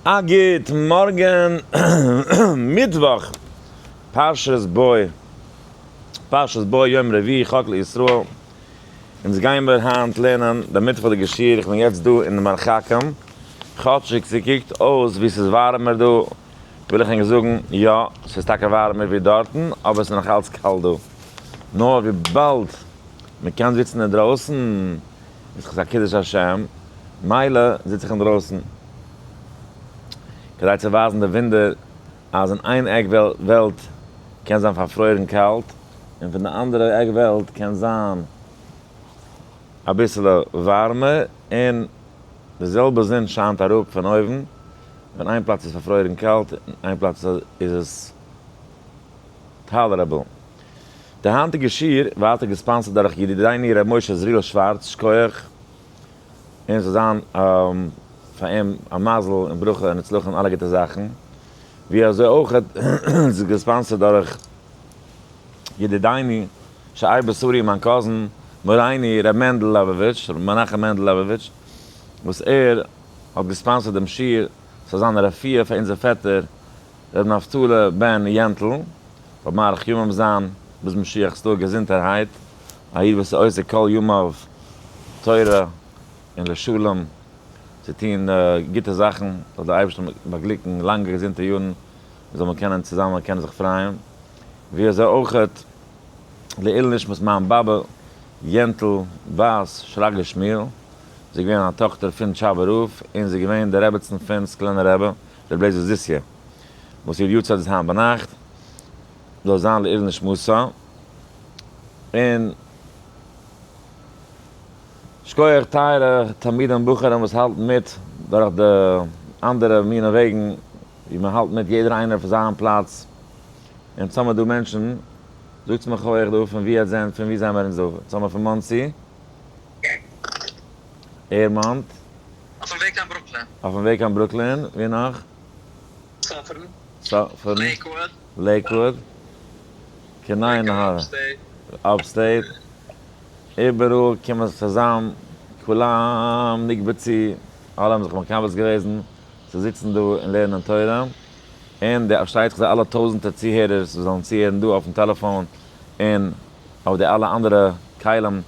א גוט מארגן מיטוואך פרשת בא, פרשת בא יום רביעי חק לישראל, אונז גיימער היינט לערנען די מיטוואכדיגע שיעור, איך בין יעצט דא אין די מרחקים, כאטשיג ס'קוקט אויס ווי ס'איז ווארעמער דא, וויל איך ענק זאגן, יא, ס'איז טאקע ווארעמער ווי דארטן, אבער ס'איז נאך אלץ קאלט דא, נאר וויבאלד מ'קען זיצן אינדרויסן איז דאך א קידוש השם, מילא זיץ איך אינדרויסן. כדי צו ווייזן די וואונדער אז אין איין עק וועלט קען זיין פארפרוירן קאלט, און פון די אנדערע עק וועלט קען זיין אביסעלע ווארעמער, און די זעלבע זון שיינט אראפ פון אויבן, ווען איין פלאץ איז פארפרוירן קאלט און איין פלאץ איז עס tolerable. די היינטיגע שיעור ווייטער גע sponsored דורך ידידינו ר' משה עזריאל שווארץ, שכוח. און ס'זאל זיין פאר אים א מזל און ברכה און הצלחה און אלע גוטע זאכן, ווי אזוי אויך איז גע sponsored דורך ידידינו שאר בשרי מיין cousin מורינו ר' מענדל לעבאוויטש, ר' מנחם מענדל לעבאוויטש, וואס ער האט גע sponsored דעם שיעור ס'זאל זיין א רפואה פאר אונזער פעטער ר' נפתלי בן יענטל, זאל מאריך ימים זיין ביז משיח'ס טאג געזונטערהייט, א איד וואס איז עוסק כל ימיו תורה און לשלום, צו טון גוטע זאכן, זאל דער אייבערשטער באגליקן לאנגע געזונטע יארן, זאל מען קענען צוזאמען קענען זיך פרייען, ווי אזוי אויכעט לעילוי נשמת מיין באבע יענטל בת שרגא שמואל, זי איז געווען א טאכטער פון טשאבער רב, און זי איז געווען די רעבעצן פון סקולענער רבי, ר' לעזער זיסיא, וואס איר יארצייט איז היינט ביינאכט, זאל זיין לעילוי נשמתה, און שכוח טייערע תלמידים בחורים וואס האלטן מיט דורך די אנדערע מינע וועגן ווי מען האלט מיט יעדער איינער אויף זיין פלאץ, און צאמער דא מענטשן, זאגטס מיך הויעך דא פון ווי עטס זענט, פון ווי זעמער אונז דא, צאמער פון מאנסי, עירמאנט. אויפן וועג קיין ברוקלין. אויפן וועג קיין ברוקלין, ווי נאך? סאפערן. סאפערן. לעיקוואד. לעיקוואד. קיין עין הרע. upstate. איבעראל קומען זיך צוזאם, כולם נקבצו, אלע האבן זיך מקבץ געוועזן צו זיצן דא און לערנען תורה, און די פארשטייט זיך די אלע טויזענטער צוהערערס וואס זאלן צוהערן דא אויפן טעלעפאן און אויף די אלע אנדערע כלים,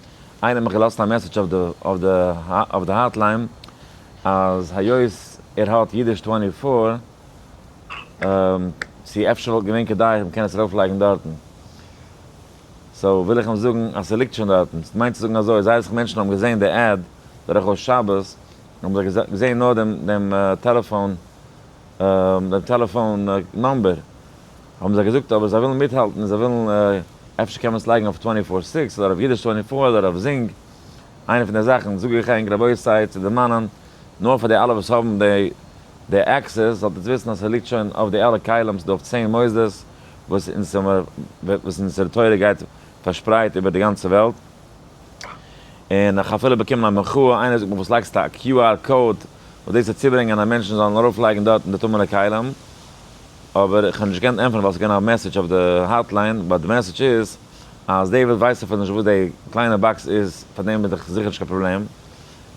איינער האט מיך געלאזט א message אויף די hotline אז היות ער האט אידיש twenty four צו אפשר וואלט געווען כדאי מ'קען עס ארויפלייגן דארטן, so וויל איך אים זאגן אז ס'ליגט שוין דארטן, ס'מיינט צו זאגן אזוי, זייער אסאך מענטשן האבן געזען די ad דורכאויס שבת, האבן זיי געזען נאר דעם טעלעפאן דעם טעלעפאן number, האבן זיי געזאגט אבער זיי ווילן מיטהאלטן און זיי ווילן אפשר קען מען עס לייגן אויף twenty four six אדער אויף אידיש twenty four אדער אויף זינג, איינע פון די זאכן זאג איך ענק רבותי צו דערמאנען נאר פאר די אלע וואס האבן די די access זאלט עטס וויסן אז ס'ליגט שוין אויף די אלע כלים ס'דא אויף צען מוסדות וואס וואס אונזער תורה גייט פארשפרייט איבער די גאנצע וועלט, און איך האב אפילו באקומען א מחאה, איינער זאגט מיר וואס לייגסטו א QR code וואס דאס וועט צוברענגען אז מענטשן זאלן ארויפלייגן דארטן די טמא'נע כלים, אבער איך האב נישט געקענט ענטפערן ווייל ס'איז געווען א message אויף די hotline, but די message איז אז דער וואס ווייסט אפילו נישט וואס די קליינע box איז פאר דעם איז דאך זיכער נישט קיין פראבלעם,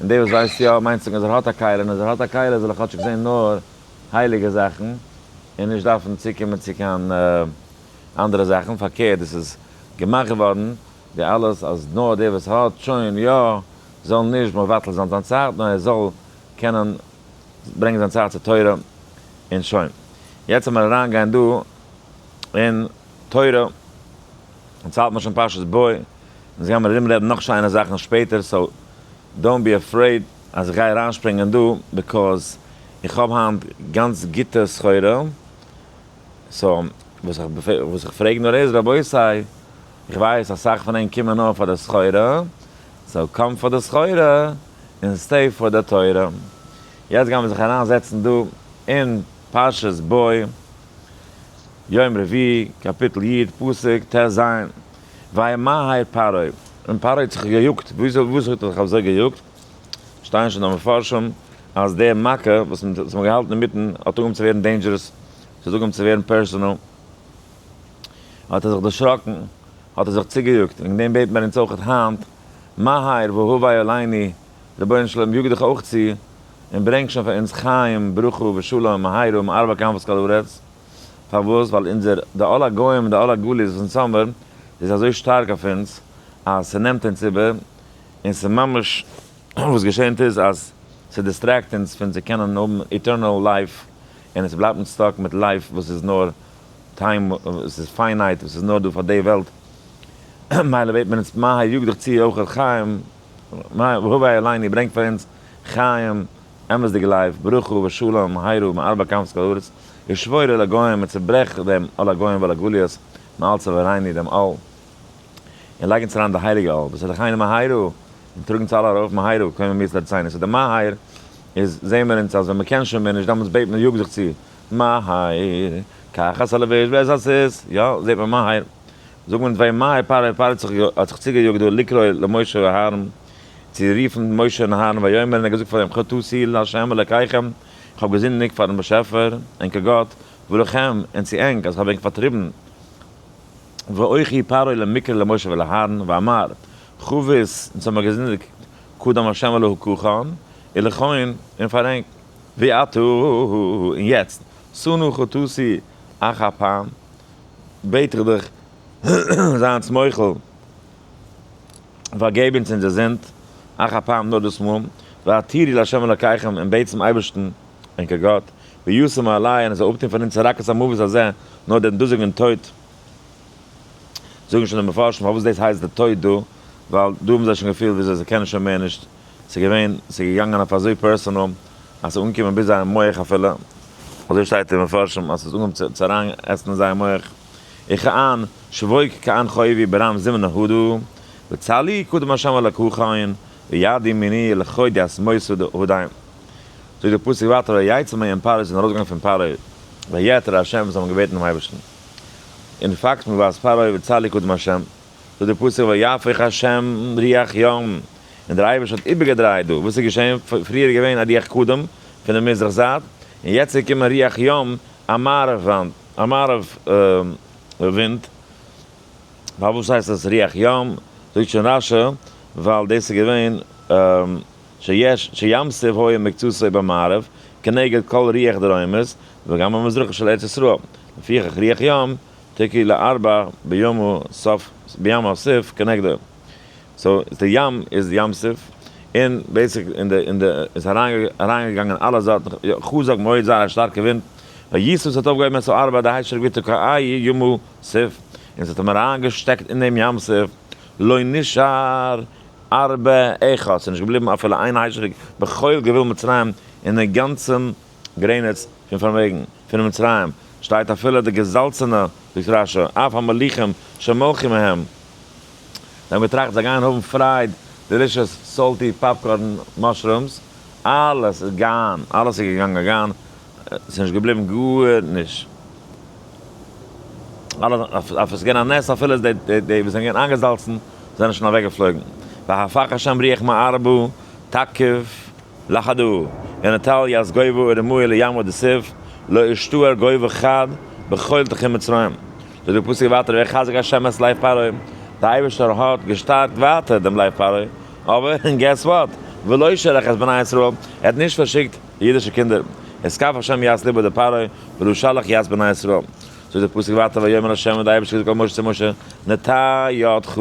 און דער וואס ווייסט יא מיינט צו זאגן אז ער האט א כלי, און אז ער האט א כלי זאל ער כאטשיג זען נאר הייליגע זאכן און נישט דארפן צוקומען צו קיין אנדערע זאכן, פארקערט דאס איז געמאכט געווארן די אלעס אז נאר דער וואס האט שוין יא זאל נישט מבטל זיין זיין צייט נאר ער זאל קענען ברענגען זיין צייט צו תורה און שוין. יעצט לאמיר אריין גיין דא אין תורה, אונז האלט מיר שוין פרשת בא, אונז גיימיר ארום רעדן נאך שיינע זאכן שפעטער so don't be afraid אז איך גיי אריינשפרינגען דא because איך האב היינט גאנץ גוטע סחורה, so וואס איך פרעג נאר איז רבותי איך ווייס אסאך פון ענק קומען נאר פאר די סחורה, so come פאר די סחורה און stay פאר די תורה. יעצט גיימיר זיך אריין זעצן דא אין פרשת בא, יום רביעי, קאפיטל י', פסוק ט ז, וימהר פרעה, און פרעה האט זיך געיאגט, וויאזוי וואס האט ער זיך אזוי געיאגט? שטייען שוין די מפרשים אז די מכה וואס מען האט געהאלטן אינמיטן האט אנגעהויבן צו ווערן dangerous, ס'האט אנגעהויבן צו ווערן personal, האט ער זיך דערשראקן, האט ער זיך צוגעיאגט, וועגן דעם בעט מען אונז אויך היינט, מהר והבא עלינו, רבונו של עולם יאג דיך אויך צו. און ברענג שוין פאר אונז חיים, ברכה ושלום, מהרה, מארבע כנפות כל הארץ. פארוואס? ווייל אונזער, די עול הגוים און די עול הגלות וואס אונז האמיר, איז אזוי שטארק אויף אונז, אז ס'נעמט אונז איבער, און ס'ממש, וואס געשענט איז אז ס' distract אונז פון צו קענען האבן eternal life, און עס בלייבט אונז stuck מיט life וואס איז נאר time, וואס איז finite, וואס איז נאר דא פאר די וועלט. מילא בעט מען אונז מהר יאג דיך צו אויך חיים, והבא עלינו, ברענג פאר אונז חיים, אמת'דיגע life, ברכה ושלום, מהרה, מארבע כנפות כל הארץ, ושבור עול הגוים, און צוברעך דעם עול הגוים ועול הגליות, מעל צווארינו דעם עול, און לייג אונז אריין די הייליגע עול, ותוליכנו מהרה, און טראג אונז אלע ארויף מהרה, קוממיות לארצינו, so די מהר איז, זעהן מיר אונז אז ווען מ'קען שוין מער נישט, דאמאלס בעט מען יאג זיך צו, מהר, קח את הלבוש ואת הסוס, יא, זעהט מען מהר, זאגט מען וימהר פרעה, פרעה האט זיך צוגעיאגט דא לקרוא למשה ואהרן, צו רופן משה און אהרן ויאמר און ער האט געזאגט פאר דעם חטאתי לה' אלקיכם, איך האב געזינדיגט פארן באשעפער, ענקער גאט, ולכם, און צו ענק, אז איך האב ענק פארטריבן. ואוכי פרעה למקרא למשה ולאהרן, ואמר, חבית, אונז האבן מיר געזינדיגט קדם ה' אלוקיכם, ולכון, און פאר ענק. ועתה, און יעצט, שא נא חטאתי אך הפעם, בעט איך דיך, זיי אונז מוחל, פארגעב אונז אונזער זינד, אך הפעם נאר דאס מאל, והעתירו לה' אלקיכם, און בעט צום אייבערשטן, ענקער גאט, וישם מעלי, און ער זאל אפטון פון אונז רק את המוות הזה, נאר דעם דאזיגן טויט. זאגן שוין די מפרשים פארוואס דאס הייסט די טויט דא, ווייל דא האבן זיי שוין געפילט וויאזוי זיי קענען שוין מער נישט, ס'איז געווען, ס'איז געגאנגען אויף אזוי personal, אז ס'איז אנגעקומען ביז זייער מח אפילו, אזוי שטייט אין מפרשים אז ס'איז אנגעקומען צו אריין עסן אין זייער מח. וכען שבוק כען חובי ברם זימנא הדא, וצלי קדם השם אלקהכון, ויד ימיני לחודי אסמותא דהודאים. זאגט דער פסוק ווייטער ויצא מעם פרעה זענען ארויסגעגאנגען פון פרעה, ויעתר ה' וואס האבן געבעטן דעם אייבערשטן. אין פאקט מבאת פרעה וצלי קדם השם, זאגט דער פסוק ויהפך ה' רוח ים, און דער אייבערשטער האט איבערגעדרייט דא, וואס איז געשען, פריער איז געווען א רוח קדם פון די מזרח זייט, און יעצט איז געקומען רוח ים, א מערב וואנט, א מערב ווינט, פארוואס הייסט עס רוח ים, זאגט שוין רשי, ווייל דאס איז געווען שיש שים סוף היה מקצתו במערב, כנגד כל רוח דרומית, וגם במזרחה של ארץ ישראל, לפיכך רוח ים תקי לארבע ביומו סוף בים הסוף כנגדו. so די ים איז ים סוף, און basic אין די אין די איז אריינגעגאנגען אלע זייטן, חזק מאוד זייער א שטארקע ווינט, וישא ס'האט אויפגעהויבן את הארבה די היישעריק ותקעהו ימה סוף, און ס'האט אים אריינגעשטעקט אין דעם ים סוף, לא נשאר ארבה אחד, ס'איז נישט געבליבן אפילו איין היישעריק בכל גבול מצרים אין דעם גאנצן גרעניץ פון פארמעגן פון מצרים, שטייט אפילו די געזאלצענע, זאגט רשי, אף המליחים שמלכו מהם. זיי האבן געטראכט זיי גייען האבן fried delicious salty popcorn mushrooms, אלעס איז gone, אלעס איז געגאנגען gone, ס'איז נישט געבליבן גארנישט, אלעס, אויף עס איז געווען א נס אפילו די די וואס זענען געווען איינגעזאלצן זענען שוין אוועקגעפלויגן, והפך השם רוח מערבה תקיף לחדה, ונטל ית גובה ורמהו לים דסוף, לא השתאר גובה חד בכל תחום מצרים. זאגט דער פסוק ווייטער ויחזק השם את לב פרעה, דער אייבערשטער האט געשטארקט ווייטער דעם לב פרעה, אבער און guess what, ולא שלח את בני ישראל, ער האט נישט פארשיקט די אידישע קינדער, התכף השם ית לבו דפרעה, ולא שלח ית בני ישראל. זאגט דער פסוק ווייטער ויאמר השם און דער אייבערשטער האט געזאגט אל משה צו משה, נטה ידך,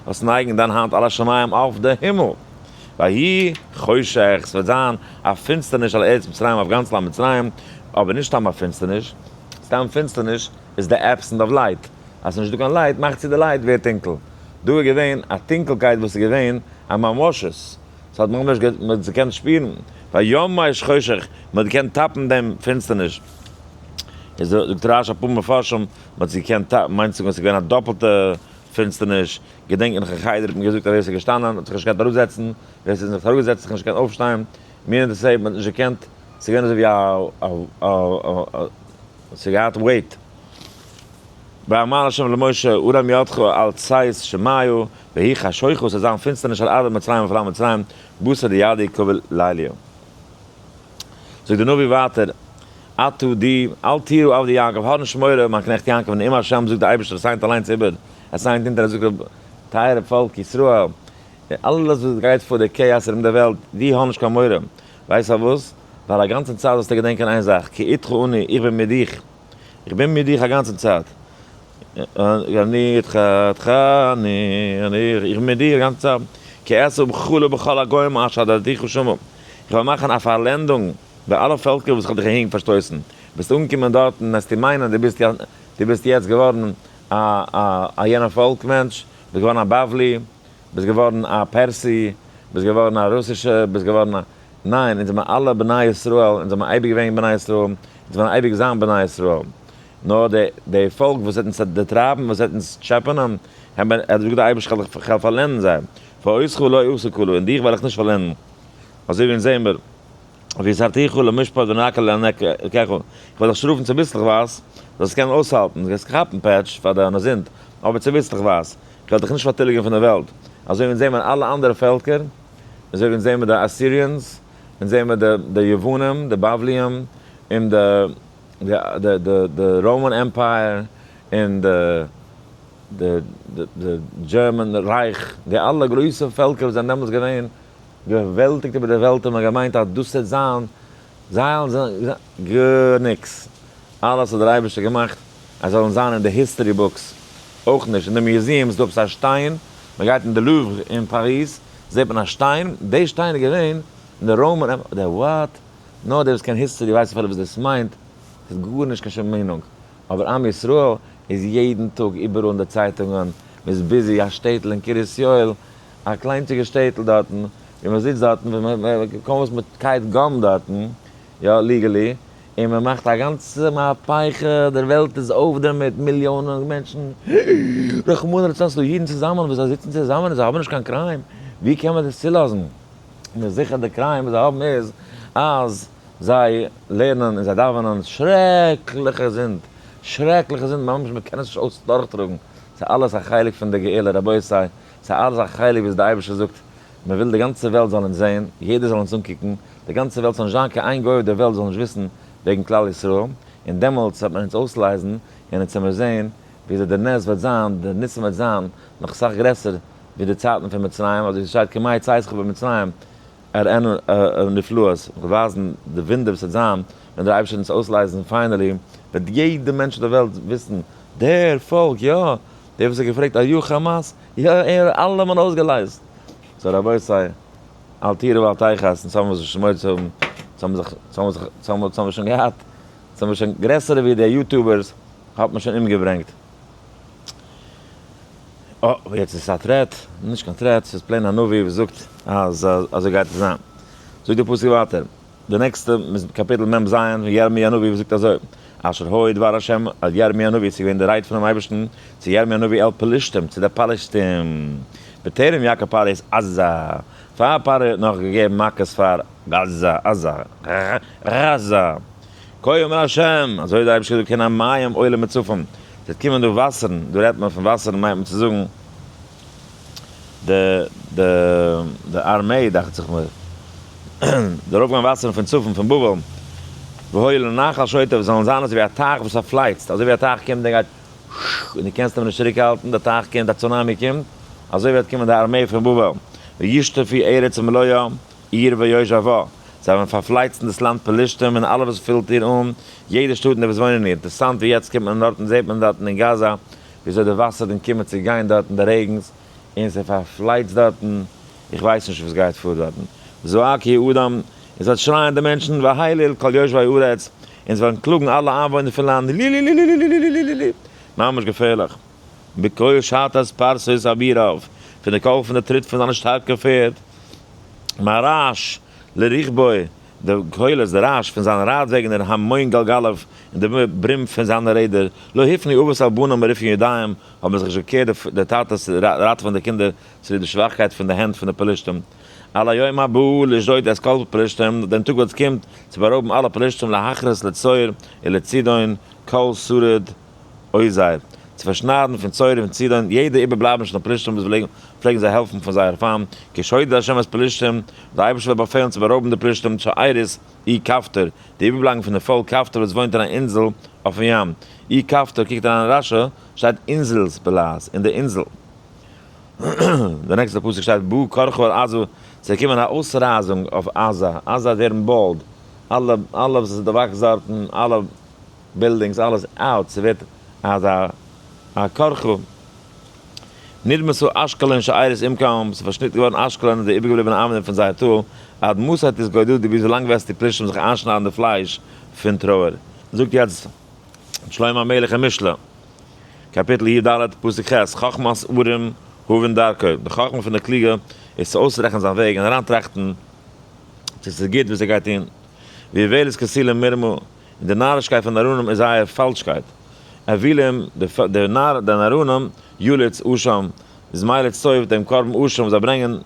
זאלסט נייגן דיין האנט על השמים אויף די הימל. ויהי חושך, ס'וועט זיין א פינסטערניש על ארץ מצרים אויף גאנץ לאנד מצרים, אבער נישט סתם א פינסטערניש, סתם פינסטערניש איז די absent of light, אז ס'איז נישטא קיין light מאכט צו די light ווערט טונקל, דא איז געווען א טונקלקייט וואס איז געווען א ממשות, ס'האט ממש מ'האט עס געקענט שפירן, וימש חושך, מ'האט געקענט טאפן דעם פינסטערניש, איז זאגט רשי אפאר מפרשים, מ'האט עס געקענט טאפן, מיינט צו זאגן אז ס'איז געווען א דאפלטע פינסטערניש, געדענק נאך אין חדר האט מען געזאגט אז ווער ס'איז געשטאנען האט זיך נישט געקענט אראפזעצן, ווער ס'איז זיך אראפגעזעצט האט זיך נישט געקענט אויפשטיין, meaning to say מ'האט נישט געקענט, ס'איז געווען אזוי ווי א ס'האט געהאט weight. ויאמר ה' למשה הרם ידך על צאת שמיא ויהי חשוכא ס'זאל זיין פינסטערניש על ארבע מצרים אויף לאנד מצרים בתר דידע קבל ליליא. זאגט דער נביא ווייטער, אתה דו, אל תירא עבדי יעקב, האב נישט מורא מיין קנעכט יעקב, נאום השם זאגט דער אייבערשטער ער sign ט אליינס איבער, ער sign ט אונטער ער זאגט טייערע פאלק ישראל, אלעס וואס גייט פאר די chaos ארום די וועלט, דו האב נישט קיין מורא, ווייסט פארוואס? ווייל א גאנצע צייט זאלסטו געדענקען איין זאך, כי איתך אני, איך בין מיט דיך. איך בין מיט דיך א גאנצע צייט. אני איתך, איתך אני, אני, איך בין מיט דיר א גאנצע צייט. כי אעשה בכולה בכל הגוים אשר עדתיך שמה. איך וועל מאכן א פארלענדונג ביי אלע פעלקער וואס איך האב דיך אהין פארשטויסן. ביסט אנגעקומען דארטן וועסטו מיינען דו ביסט דו ביסט יעצט געווארן א א א יענע פאלק מענטש, ביסט געווארן א בבלי, ביסט געווארן א פערסי, ביסט געווארן א רוסישע, ביסט געווארן א. ניין, אונז זעמער אלע בני ישראל, אונז זעמער אייביג געווען בני ישראל, אונז וועלן אייביג זיין בני ישראל. נאר די די פאלק וואס וועט אונז דערטרייבן, וואס וועט אונז טשעפענען, האט געזאגט דער אייבערשטער כ'וועל פארלענדן זיי, ואותך לא אשא כלה, און דיך וועל איך נישט פארלענדן. אזוי ווי אונז זעען מיר. והסרתיך למשפט ונקה לענקיך, איך וועל דיך שטראפן צוביסלעכווייז, זאלסט קענען אויסהאלטן, דו גייסט כאפן פעטש פאר דיינע זינד, אבער צוביסלעכווייז, איך וועל דיך נישט פארטיליגן פון דער וועלט, אזוי ווי אונז זעען מיר אלע אנדערע פעלקער, אזוי ווי אונז זעען מיר די Assyrians, אונז זעען מיר די יוונים, די בבליים, און די Roman Empire, און די German Reich, די אלע גרויסע פעלקער וואס זענען דעמאלטס געווען געוועלטיגט איבער דער וועלט האט מען געמיינט אז דאס וועט זיין זיי וועלן זיין גארניקס, אלעס האט דער אייבערשטער געמאכט אז זיי זאלן זיין אין די history books, אויך נישט אין די museums איז דא עפעס א שטיין, מען גייט אין די Louvre אין פאריז זעט מען א שטיין, די שטיין איז געווען אין די Roman Empire, די what? נאר דער וואס קען history ווייסט אפילו וואס דאס מיינט, עס האט גארנישט קיין שום מיינונג, אבער עם ישראל איז יעדן טאג איבעראל אין די צייטונגען, מען איז busy, א שטעטל אין קרית יואל א קליינטשיגע שטעטל דארטן, ווי מען זיצט דארטן, ווי מען, קוים וואס מען קייט gum דארטן, יא, legally, און מען מאכט א גאנצע מהפכה, דער וועלט איז אויף דערמיט, מיליאנען מענטשן, רחמנא לצלן, ס'דא אידן צוזאמען וואס זיי זיצן צוזאמען און זיי האבן נישט קיין crime, ווי קען מען דאס צולאזן? און זיכער די crime וואס זיי האבן איז אז זיי לערנען און זיי דאווענען, שרעקליכע זינד, שרעקליכע זינד, ממש מען קען עס נישט אויס דורכטראגן, ס'איז אלעס א חלק פון די גאולה, רבותי, ס'איז אלעס א חלק וואס די אייבערשטער זאגט, מען וויל די גאנצע וועלט זאל אונז זען, יעדער זאל אונז אנקוקן, די גאנצע וועלט זאל נישט זיין קיין איין גוי אויף דער וועלט זאל נישט וויסן וועגן כלל ישראל, און דעמאלטס וועט מען אונז אויסלייזן, און אונז וועמיר זען וויאזוי די נס וועט זיין, די ניסים וועט זיין נאך אסאך גרעסער ווי די צייטן פון מצרים, אזוי ווי ס'שטייט כימי צאתך במצרים אראנו נפלאות, ווייזן די וואונדער וואס וועט זיין ווען דער אייבערשטער וועט אונז אויסלייזן finally, וועט יעדער מענטש אויף דער וועלט וויסן, דער פאלק, יא, דער וואס האט געפרעגט are you Hamas? יא, ער האט אלעמען אויסגעלייזט! so רבותי, אל תירא ואל תחת, אונז האבן וואס זיך מוט צו האבן, אונז האבן זיך, אונז האבן זיך, אונז האבן שוין געהאט, אונז האבן שוין גרעסערע ווי די YouTubers האט מען שוין אומגעברענגט. אה, יעצט איז עס א threat, נישט קיין threat, ס'איז plain א נביא וואס זאגט אז אזוי גייט עס זיין. זאגט דער פסוק ווייטער. די נעקסטע איז קאפיטל מ ז פון ירמי' הנביא וואס זאגט אזוי, אשר הוי דבר השם אל ירמי' הנביא, ס'איז געווען די רייד פונעם אייבערשטן צו ירמי' הנביא אל פלשתים, צו די פלשתים, בטרם יכה פרעה את עזה, פאר פרעה האט נאך געגעבן מכות פאר עזה, עזה, עזה, כה אמר השם, אזוי האט דער אייבערשטער געזאגט, הנה המים עולים מצפון, ס'וועט קומען דא וואסערן, דא רעדט מען פון וואסערן מיינט מען צו זאגן, די די די ארמעי דאכט זיך מיר די ארויפגיין וואסערן פון צפון פון בבל והיו לנחל שוטף זאלן זיין אזוי ווי א טייך וואס פארפלייצט אזוי ווי א טייך קומט און גייט און דו קענסט אים נישט צוריק האלטן די טייך קומט א צונאמי קומט אזוי וועט קומען די ארמעי פון בבל וישטפו ארץ ומלואה עיר ויושבה זיי וועלן פארפלייצן דאס לאנד פלשתים און אלע וואס פילט איר אן יעדע שטאט און די וואס וואוינען איר אינטערסאנט ווי יעצט קומט מען דארטן זעט מען דארטן אין גאזא וויאזוי די וואסערן קומען צו גיין דארטן די רעגנס און ס'פארפלייצט דארטן, איך ווייס נישט וואס גייט פאר דארטן, זעק האדם, און ס'וועט שרייען די מענטשן והילילו כל יושבי הארץ, און ס'וועלן קלאגן אלע איינוואוינער פון לאנד, לילילילילילילילילילי, ממש געפערליך, בקול שתת פרסות אביריו, פון די קול פון די טריט פון זיינע שטארקע פערד, מרעש לרכבו, די קולות, די רעש פון זיינע רייטוועגענער, המון גלגליו, און די ברום פון זיינע רעדער, לא הפנו אבות אל בנים מרפיון ידיהם, האבן זיך נישט געקערט די טאטעס ראטעווען די קינדער צוליב די שוואכקייט פון די הענט פון די פלשתים. על היום הבא לשדוד את כל פלשתים, דעם טאג וואס קומט, צו בארויבן אלע פלשתים להכרית לצור ולצידון כל שריד עוזר, צו פארשניידן פון צור און צידון יעדע איבערבלייבעניש פון די פלשתים וואס פלעגן זיי העלפן פון זייער פיינט, כי שודד ה' את פלשתים, דער אייבערשטער וועט באפעלן צו בארויבן די פלשתים, שארית איי כפתור, די איבערבלייבן פון די פאלק כפתור וואס וואוינט אין א אינזל אויפן ים. אי כפתור קוקט אריין אין רשי, שטייט אינזלס בלעז, אין די אינזל. די נעקסטע פסוק שטייט בא קרחה אל עזה, ס'וועט קומען א אויסרייזונג אויף עזה, עזה וועט ווערן bald, אלע אלע וואס איז דערוואקסט דארטן, אלע buildings, אלעס out, ס'ווערט אזא א קרחה. נדמסו אשקלון שארית עמקם, ס'איז פארשניטן געווארן אשקלון און די איבערגעבליבענע איינוואוינער פון זייער טאל, עד מתי תתגודדו, ביז ווילאנג וועסטו פלישתים זיך איינשניידן די פלייש פון טרויער. זאגט יעצט שלמה המלך אין משלי, קאפיטל י ד, פסוק ח', חכמת ערום הבין דרכו, די חכמה פון די קלוגע איז צו אויסרעכענען זיין וועג און אריינטראכטן צו ס'איז גוט וואס ער גייט טון, ואיוולת כסילים מרמה, און די נארישקייט פון נאראנים איז זייער פאלשקייט. אווילים, די נאראנים, יליץ אשם, איז מליץ טוב דעם קרבן אשם וואס זיי ברענגען,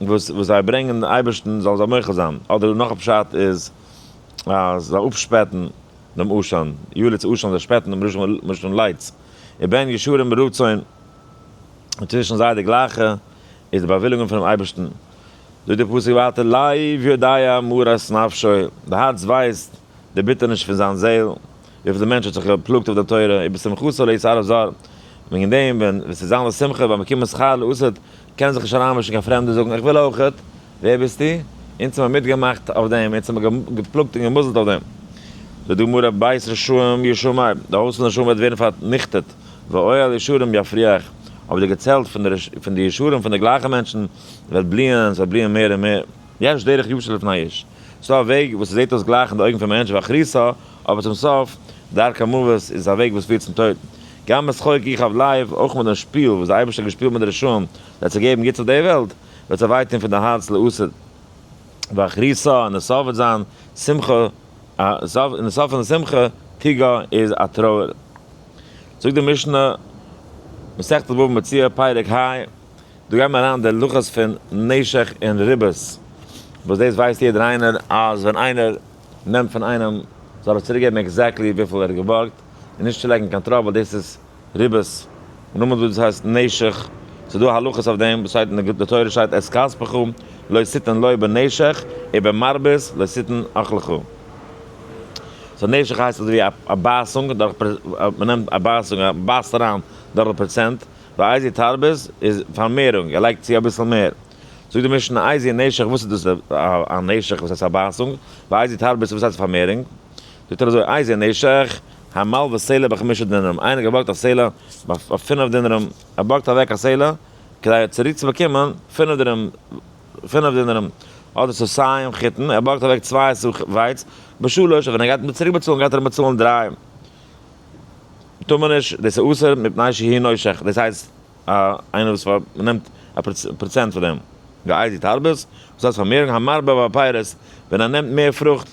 וואס זיי ברענגען דעם אייבערשטן זאל זיי מוחל זיין, אדער נאך א פשט איז אז זיי אפשפעטן דעם אשם, יליץ אשם, זיי שפעטן דעם לשון לץ, ובין ישרים ברצון, און צווישן זיי די גלייכע איז די באוויליגונג פונעם אייבערשטן. זאגט דער פסוק ווייטער, לב יודע מרת נפשו, די הארץ ווייסט די ביטערניש פון זיין זעהל, וויפיל דער מענטש האט זיך געפלאגט אויף דער תורה, ובשמחתו לא יתערב זר, וועגן דעם ווען עס איז זיין לשמחה ביים באקומען שכר לעתיד, קען זיך נישט אריינמישן קיין פרעמדע זאגן איך וויל אויכעט, ווער ביסטו? אונז האבן מיר מיטגעמאכט אויף דעם, אונז האבן מיר געפלאגט און געמוזלט אויף דעם. זאגט די גמרא, בית רשעים ישמר, די הויז פון רשעים וועט ווערן פארניכטעט, ואוהל ישרים יפריח, אבער די געצעלט פון די ישרים, פון די גלייכע מענטשן, וועט בליען, עס וועט בליען מער און מער. יש דרך ישר לפני איש, ס'איז דא א וועג וואס עס זעט אויס גלייך אין די אויגן פון מענטש ואחריתה, אבער צום סוף, דרכי המוות, איז עס א וועג וואס פירט צום טויט. גם בשחוק יכאב לב, אויך מיט דעם שפיל וואס דער אייבערשטער האט געשפילט מיט די רשעים, זיי צו געבן גוטס אויף דער וועלט, וועט זיי וויי טון פון די הארץ לעתיד. ואחריתה, און די סוף וועט זיין שמחה, און די סוף פון די שמחה, תוגה, איז א טרויער. זאגט די משנה, מסכת בבא מציעא, פרק ה, דא גייט מען אריין די הלכות פון נשך און ריבית, וואס דאס ווייסט יעדער איינער אז ווען איינער נעמט פון איינעם זאל ער צוריק געבן exactly וויפיל ער האט געבארגט, און נישט צולייגן קיין טראפ ווייל דאס איז ריבית, און נאכדעם וואס דאס הייסט נשך, ס'איז דא הלכות אויף דעם, וואס שטייט אין די תורה שטייט את כספך לא תתן לו בנשך ובמרבית לא תתן אכלך. so נשך הייסט אזוי ווי א בייסונג דורך מ'נעמט א בייסונג א בייסט אריין דורך די פראצענט, ואיזו תרבית איז פארמערונג, ער לייגט צו אביסל מער. זאגט די משנה איזו נשך וואס איז דאס א נשך וואס הייסט א בייסונג, ואיזו תרבית וואס הייסט פארמערונג. זאגט ער אזוי איזו נשך המלוה סלע בחמשה דינרים, איינער געבארגט א סלע אויף 5 דינרים, ער בארגט אוועק א סלע כדי צוריק צו באקומען 5 דינרים, 5 דינרים, אדער סאתים חיטין, ער בארגט אוועק 2 סאה ווייץ, בשלש, ווען ער גייט אים צוריק באצאלן גייט ער אים באצאלן דריי. טאר מען נישט, דאס איז אסור מפני שהוא נושך, דאס הייסט איינער וואס נעמט א פראצענט פון דעם. ואיזו תרבית, וואס הייסט פארמערונג, המרבה בפירות, ווען ער נעמט מער פרוכט,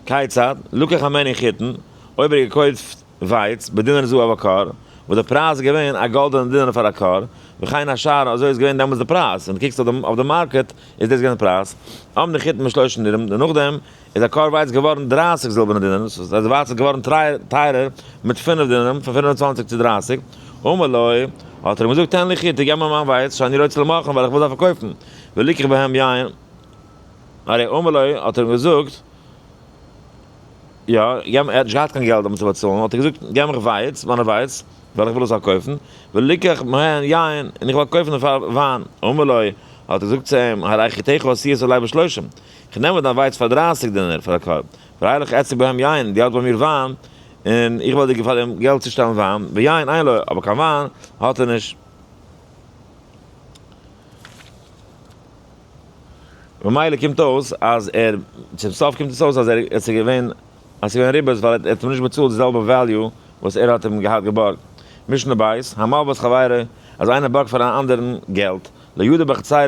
כיצד, לקח הימנו חיטין, אויב ער האט געקויפט ווייץ, בדינר זהב הכור, וואס די פרייז איז געווען א גאלדענע דינר פאר א כור, וכן השער, אזוי איז געווען דעמאלטס די פרייז, ווען דו קוקסט אויף די market איז דאס געווען די פרייז, עמדו חיטין בשלושים דינרים, נאכדעם איז א כור ווייץ געווארן 30 זילבערנע דינרים, דאס הייסט די ווייץ איז געווארן טייערער מיט 5 דינרים, פון 25 צו 30, אמר לו, האט ער אים געזאגט, תן לי חיטי, געב מיר מיין ווייץ, שאני רוצה למכרן, ווייל איך וויל זיי פארקויפן, וליקח בהם יין, הרי אמר לו, האט ער אים געזאגט, יא, געב, ער האט נישט געהאט קיין געלט דעמאלט צו באצאלן, האט ער געזאגט, געב מיך ווייץ, מיינע ווייץ, ווייל איך וויל עס פארקויפן, וליקח מהן יין, און איך וועל קויפן דערפאר וויין, אמר לו, האט ער געזאגט צו אים, הרי חיטיך עשויות עלי בשלושים, איך נעם דיין ווייץ פאר 30 דינר פאר א קארב, והרי לך אצק בהם יין, דו האסט ביי מיר וויין, און איך וועל דיר פאר דעם געלט צושטעלן וויין, ויין אין לו, אבער קיין וויין האט ער נישט. ממילא קומט אויס אז ער, צום סוף קומט עס אויס אז ער, עס איז געווען, אז עס איז געווען ריבית ווייל ער האט אים נישט באצאלט די זעלבע value וואס ער האט אים געהאט געבארגט. משנה בית, המלוה את חברו, אז איינער בארגט פאר אן אנדערן געלט, לא ידור בחצרו,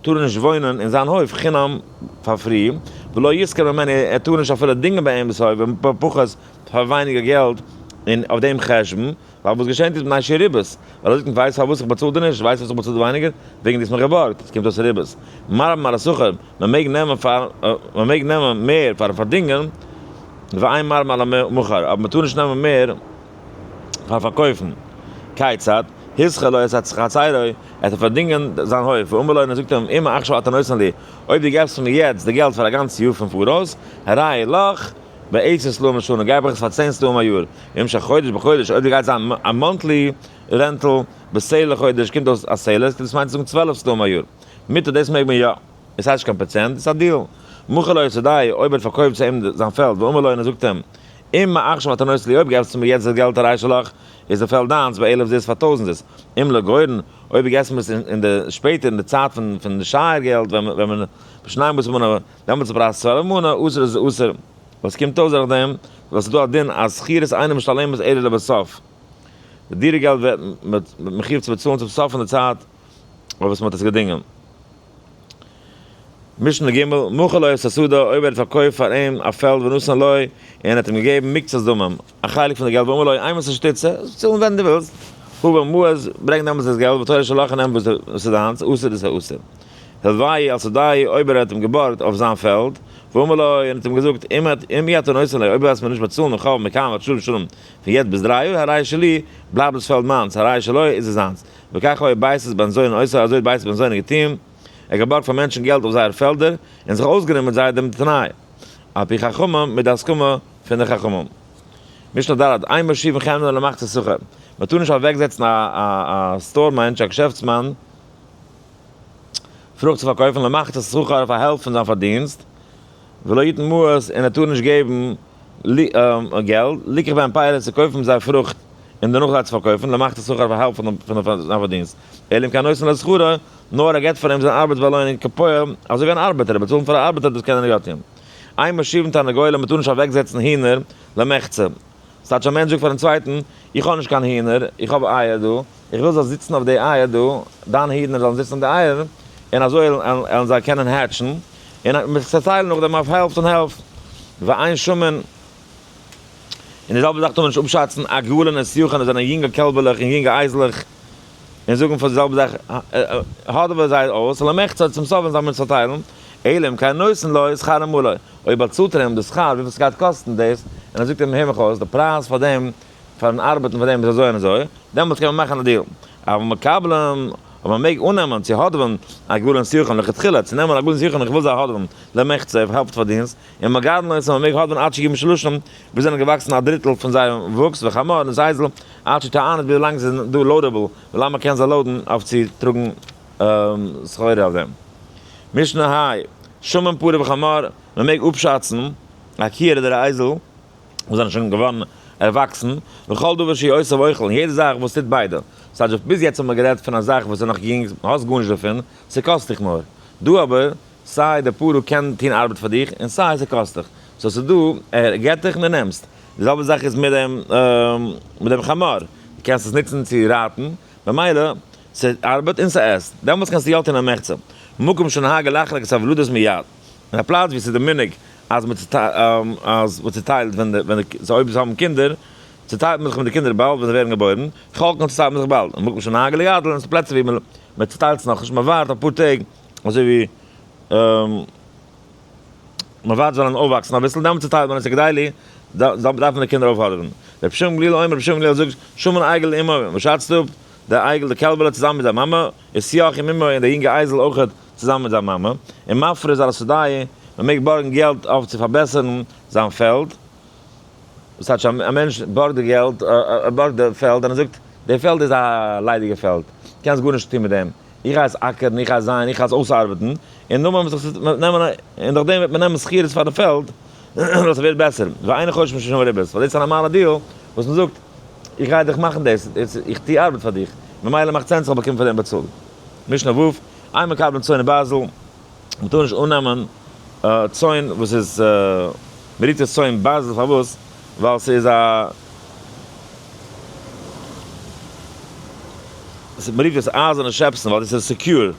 טאר ער נישט וואוינען אין זיין הויף חינם פאר free, ולא ישכור ממנו, ער טאר נישט אפילו דינגען ביי אים דאס הויף, בפחות פאר ווייניגער געלט, און אויף דעם חשבון, ווייל וואס געשענט איז מפני שריבית, ווייל ער זאגט ווייסט פארוואס איך באצאל דיר נישט, ווייסט פארוואס איך באצאל דיר ווייניגער, וועגן דו האסט מיך געבארגט, עס קומט אויס ריבית. מרבין על השכיר, מען מעג נעמען פאר, מען מעג נעמען מער פארן פארדינגען, ואין מרבין על המוכר, אבער מען טאר נישט נעמען מער פאר פארקויפן. כיצד, השכיר לו את חצרו, ער האט פארדינגען זיין הויף, ואמר לו און ער זאגט אים, אם עכשיו אתה נותן לי, אויב דו געבסט מיר יעצט די געלט פאר א גאנץ יאר פון פאראויס, הרי לך, בעשר סלעים לשנה, געב איך עס פאר 10 סלעים א יאר, ואם של חודש בחודש, אויב דו גייסט זיין א monthly rental, בסלע לחודש, קומט אויס א סלע, דאס מיינט צו זאגן 12 סלעים א יאר. מותר דאס מעג מען יא. עס הייסט נישט קיין פראצענט, עס איז א deal. מכר לו את שדהו, אויב ער האט פארקויפט צו אים זיין פעלד, ואמר לו און ער זאגט אים, אם מעכשיו אתה נותן לי אויב געבסטו מיר יעצט דאס געלט הרי שלך, איז די פעלד דיינס, באלף זוז פאר טויזנט זוז. אם לגורן, אויב געבסט מיר עס אין די שפעטער אין די צייט פון די שייער געלט ווען ווען בשנים עשר מנה, דעמאלטס איז פרייז 12 מנה, אסור איז אסור. וואס קומט אויס דורך דעם? ווייל ס'איז דא א דין אז שכירות אינה משתלמת אלא לבסוף. די דירה געלט ווערט מחויב צו באצאלן צום סוף פון די צייט אויף וואס מ'האט עס געדינגען. משנה ג', מכר לו את השדה, אויב ער האט פארקויפט פאר אים א פעלד ונתן לו, און ער האט אים געגעבן מקצת דמים, א חלק פון די געלט, ואמר לו, אימתי שתרצה, צאלן ווען דו ווילסט, הבא מעות, ברענג דעמאלטס דאס געלט, והתורה שלך און נעם וואס איז דיינס, אסור איז אסור. הלוהו על שדהו, אויב ער האט אים געבארגט אויף זיין פעלד, ואמר לו, און האט אים געזאגט, אם אי אתה נותן לי, אויב וועסט מיר נישט באצאלן דעם חוב מכאן ועד שלש שנים, פון יעצט ביז 3 יאר, הרי שלי, בלייבט דאס פעלד מיינס, הרי שלו, איז עס זיינס. וכך היה בייתוס בן זונא עושה, אזוי האט בייתוס בן זונא געטון, ער האט געבארגט פאר מענטשן געלט אויף זייערע פעלדער, און זיך אויסגענומען מיט זיי דעם תנאי, על פי חכמים, מיט די הסכמה פון די חכמים. משנה ד', אין מושיבין חמלן למחצית שכר, מען טאר נישט אוועקזעצן א store מענטש, א געשעפטסמאן, פרוכט צו פארקויפן למחצית שכר אויף א העלפט פון זיין פארדינסט, ולא יתן מעות, און ער טאר נישט געבן געלט, ליקח בהם פירות צו קויפן זיי פרוכט און דערנאך זיי צו פארקויפן, למחצית שכר אויף א העלפט פון זיין פארדינסט, אלא אם כן נותן לו שכרו, נאר ער געבט פאר אים זיין ארבעטס באלוינונג כפועל, אזוי ווי אן ארבעטער, ער באצאלט פאר א ארבעטער דאס קען ער יא טון. אין מושיבין תרנגולים, מען טאר נישט אוועקזעצן הינער למחצה. ס'טייטש א מענטש זאגט פארן צווייטן, איך האב נישט קיין הינער, איך האב אייער דא, איך וויל זאלסט זיצן אויף די אייער דא, דיין הינער זאלן זיצן אויף די אייער, און אזוי וועלן זיי קענען hatch ן, און מ'וועט זיך צעטיילן נאכדעם אויף העלפט און העלפט. ואין שמין, און די זעלבע זאך טאר מען נישט אפשאצן עגלין וסיוכין, עס זענען יונגע קעלבעלעך און יונגע אייזלעך, און זאגן פאר די זעלבע זאך, האדעווע זיי אויס, למחצה צום סוף ווען זיי מוזן צעטיילן, אלא אם כן נותן לו שכר עמלו, אויב באצאלט ער אים די שכר וויפיל ס'גייט קאסטן דאס, און ער זאגט אים הער מיך אויס, די פרייז פאר דעם, פארן ארבעטן פאר דעם איז אזוי און אזוי, דעמאלטס קען מען מאכן א deal. אבל מקבלין, אבער מען מעג אננעמען צו האדעווען עגלין וסיוכין לכתחילה, צו נעמען עגלין וסיוכין איך וויל זיי האדעווען למחצה אויף העלפט פארדינסט, און מגדלין אותן מען מעג האדעווען עד שיהיו משולשים, ביז זיי זענען געוואקסן א דריטל פון זייער וואוקס, וחמור און ס'אייזל עד שתענד ווי לאנג זיי זענען דא loadable, ווי לאנג מען קען זיי load ן אויף צו טראגן סחורה אויף דעם. משנה ה', שמין פרה וחמור, מען מעג אפשאצן א קי אדער א אייזל וואס זענען שוין געווארן ערוואקסן, וכל דבר שהוא עושה ואוכל, און יעדע זאך וואס טוט ביידע. ס'הייסט ביז יעצט האבן מיר גערעדט פון א זאך וואס איז נאך יונג, האסט גארנישט דערפון, ס'קאסט דיך נאר. דא אבער, סיי די פרה קען טון ארבעט פאר דיך, און סיי ס'קאסט דיך. so ס'איז דא, ער געט דיך און דו נעמסט. די זעלבע זאך איז מיט דעם מיט דעם חמור. דו קענסט עס נוצן צו רייטן, במילא ס'ארבעט און ס'עסט. דעמאלטס קענסטו יא טון א מחצה. מקום שנהגו לחלוק את הוולדות מיד. אין א פלאץ וואו ס'איז די מנהג אז מ'צוטיילט ווען די, so אויב זיי האבן קינדער, צוטיילט מען זיך מיט די קינדער באלד ווען זיי ווערן געבוירן, חולקין צוטיילט מען זיך באלד. מקום שנהגו לגדלן, און ס'איז פלעצער וואו מ'צוטיילט עס נאכנישט, מ'ווארט אפאר טעג, אזוי ווי מ'ווארט זיי זאלן אויפוואקסן אביסל, דעמאלט צוטיילט מען עס, כדי דארף מען די קינדער אויפהאדעווען. רבי שמעון גליל אומר, רבי שמעון גליל זאגט, שמין עגל עם אמו, מ'שאצט אפ די עגל, די קעלבעלע צוזאמען מיט זיין מאמע, וסייח עם אמו, און די יונגע אייזל אויכעט צוזאמען מיט זיין מאמע, און מפריז על שדהו, מ'מעג בארגן געלט אויף צו פארבעסערן זיין פעלד, וואס טייטש א מענטש בארגט די געלט, ער בארגט די פעלד און ער זאגט, די פעלד איז א ליידיגע פעלד, קענסט גארנישט טון מיט דעם, איך הייס אקערן, איך הייס זייען, איך הייס אויסארבעטן, און נאכדעם וועט זיך נעמען, און נאכדעם וועט מען נעמען שכירות פאר די פעלד, אז ס'ווערט בעסער, ואינו חושש משום ריבית, ווייל דאס איז א נארמאלע deal, וואס מ'זאגט, איך גיי דיך מאכן דאס, איך טו ארבעט פאר דיך, ממילא מאכט sense איך באקום פאר דעם באצאלט. משנה ו', אין מקבלין צאן וברזל, מ'טאר נישט אננעמען צאן וואס איז, מ'רופט עס צאן ברזל פארוואס? ווייל ס'איז א, מ'רופט עס אייזערנע שעפסן ווייל דאס איז secure,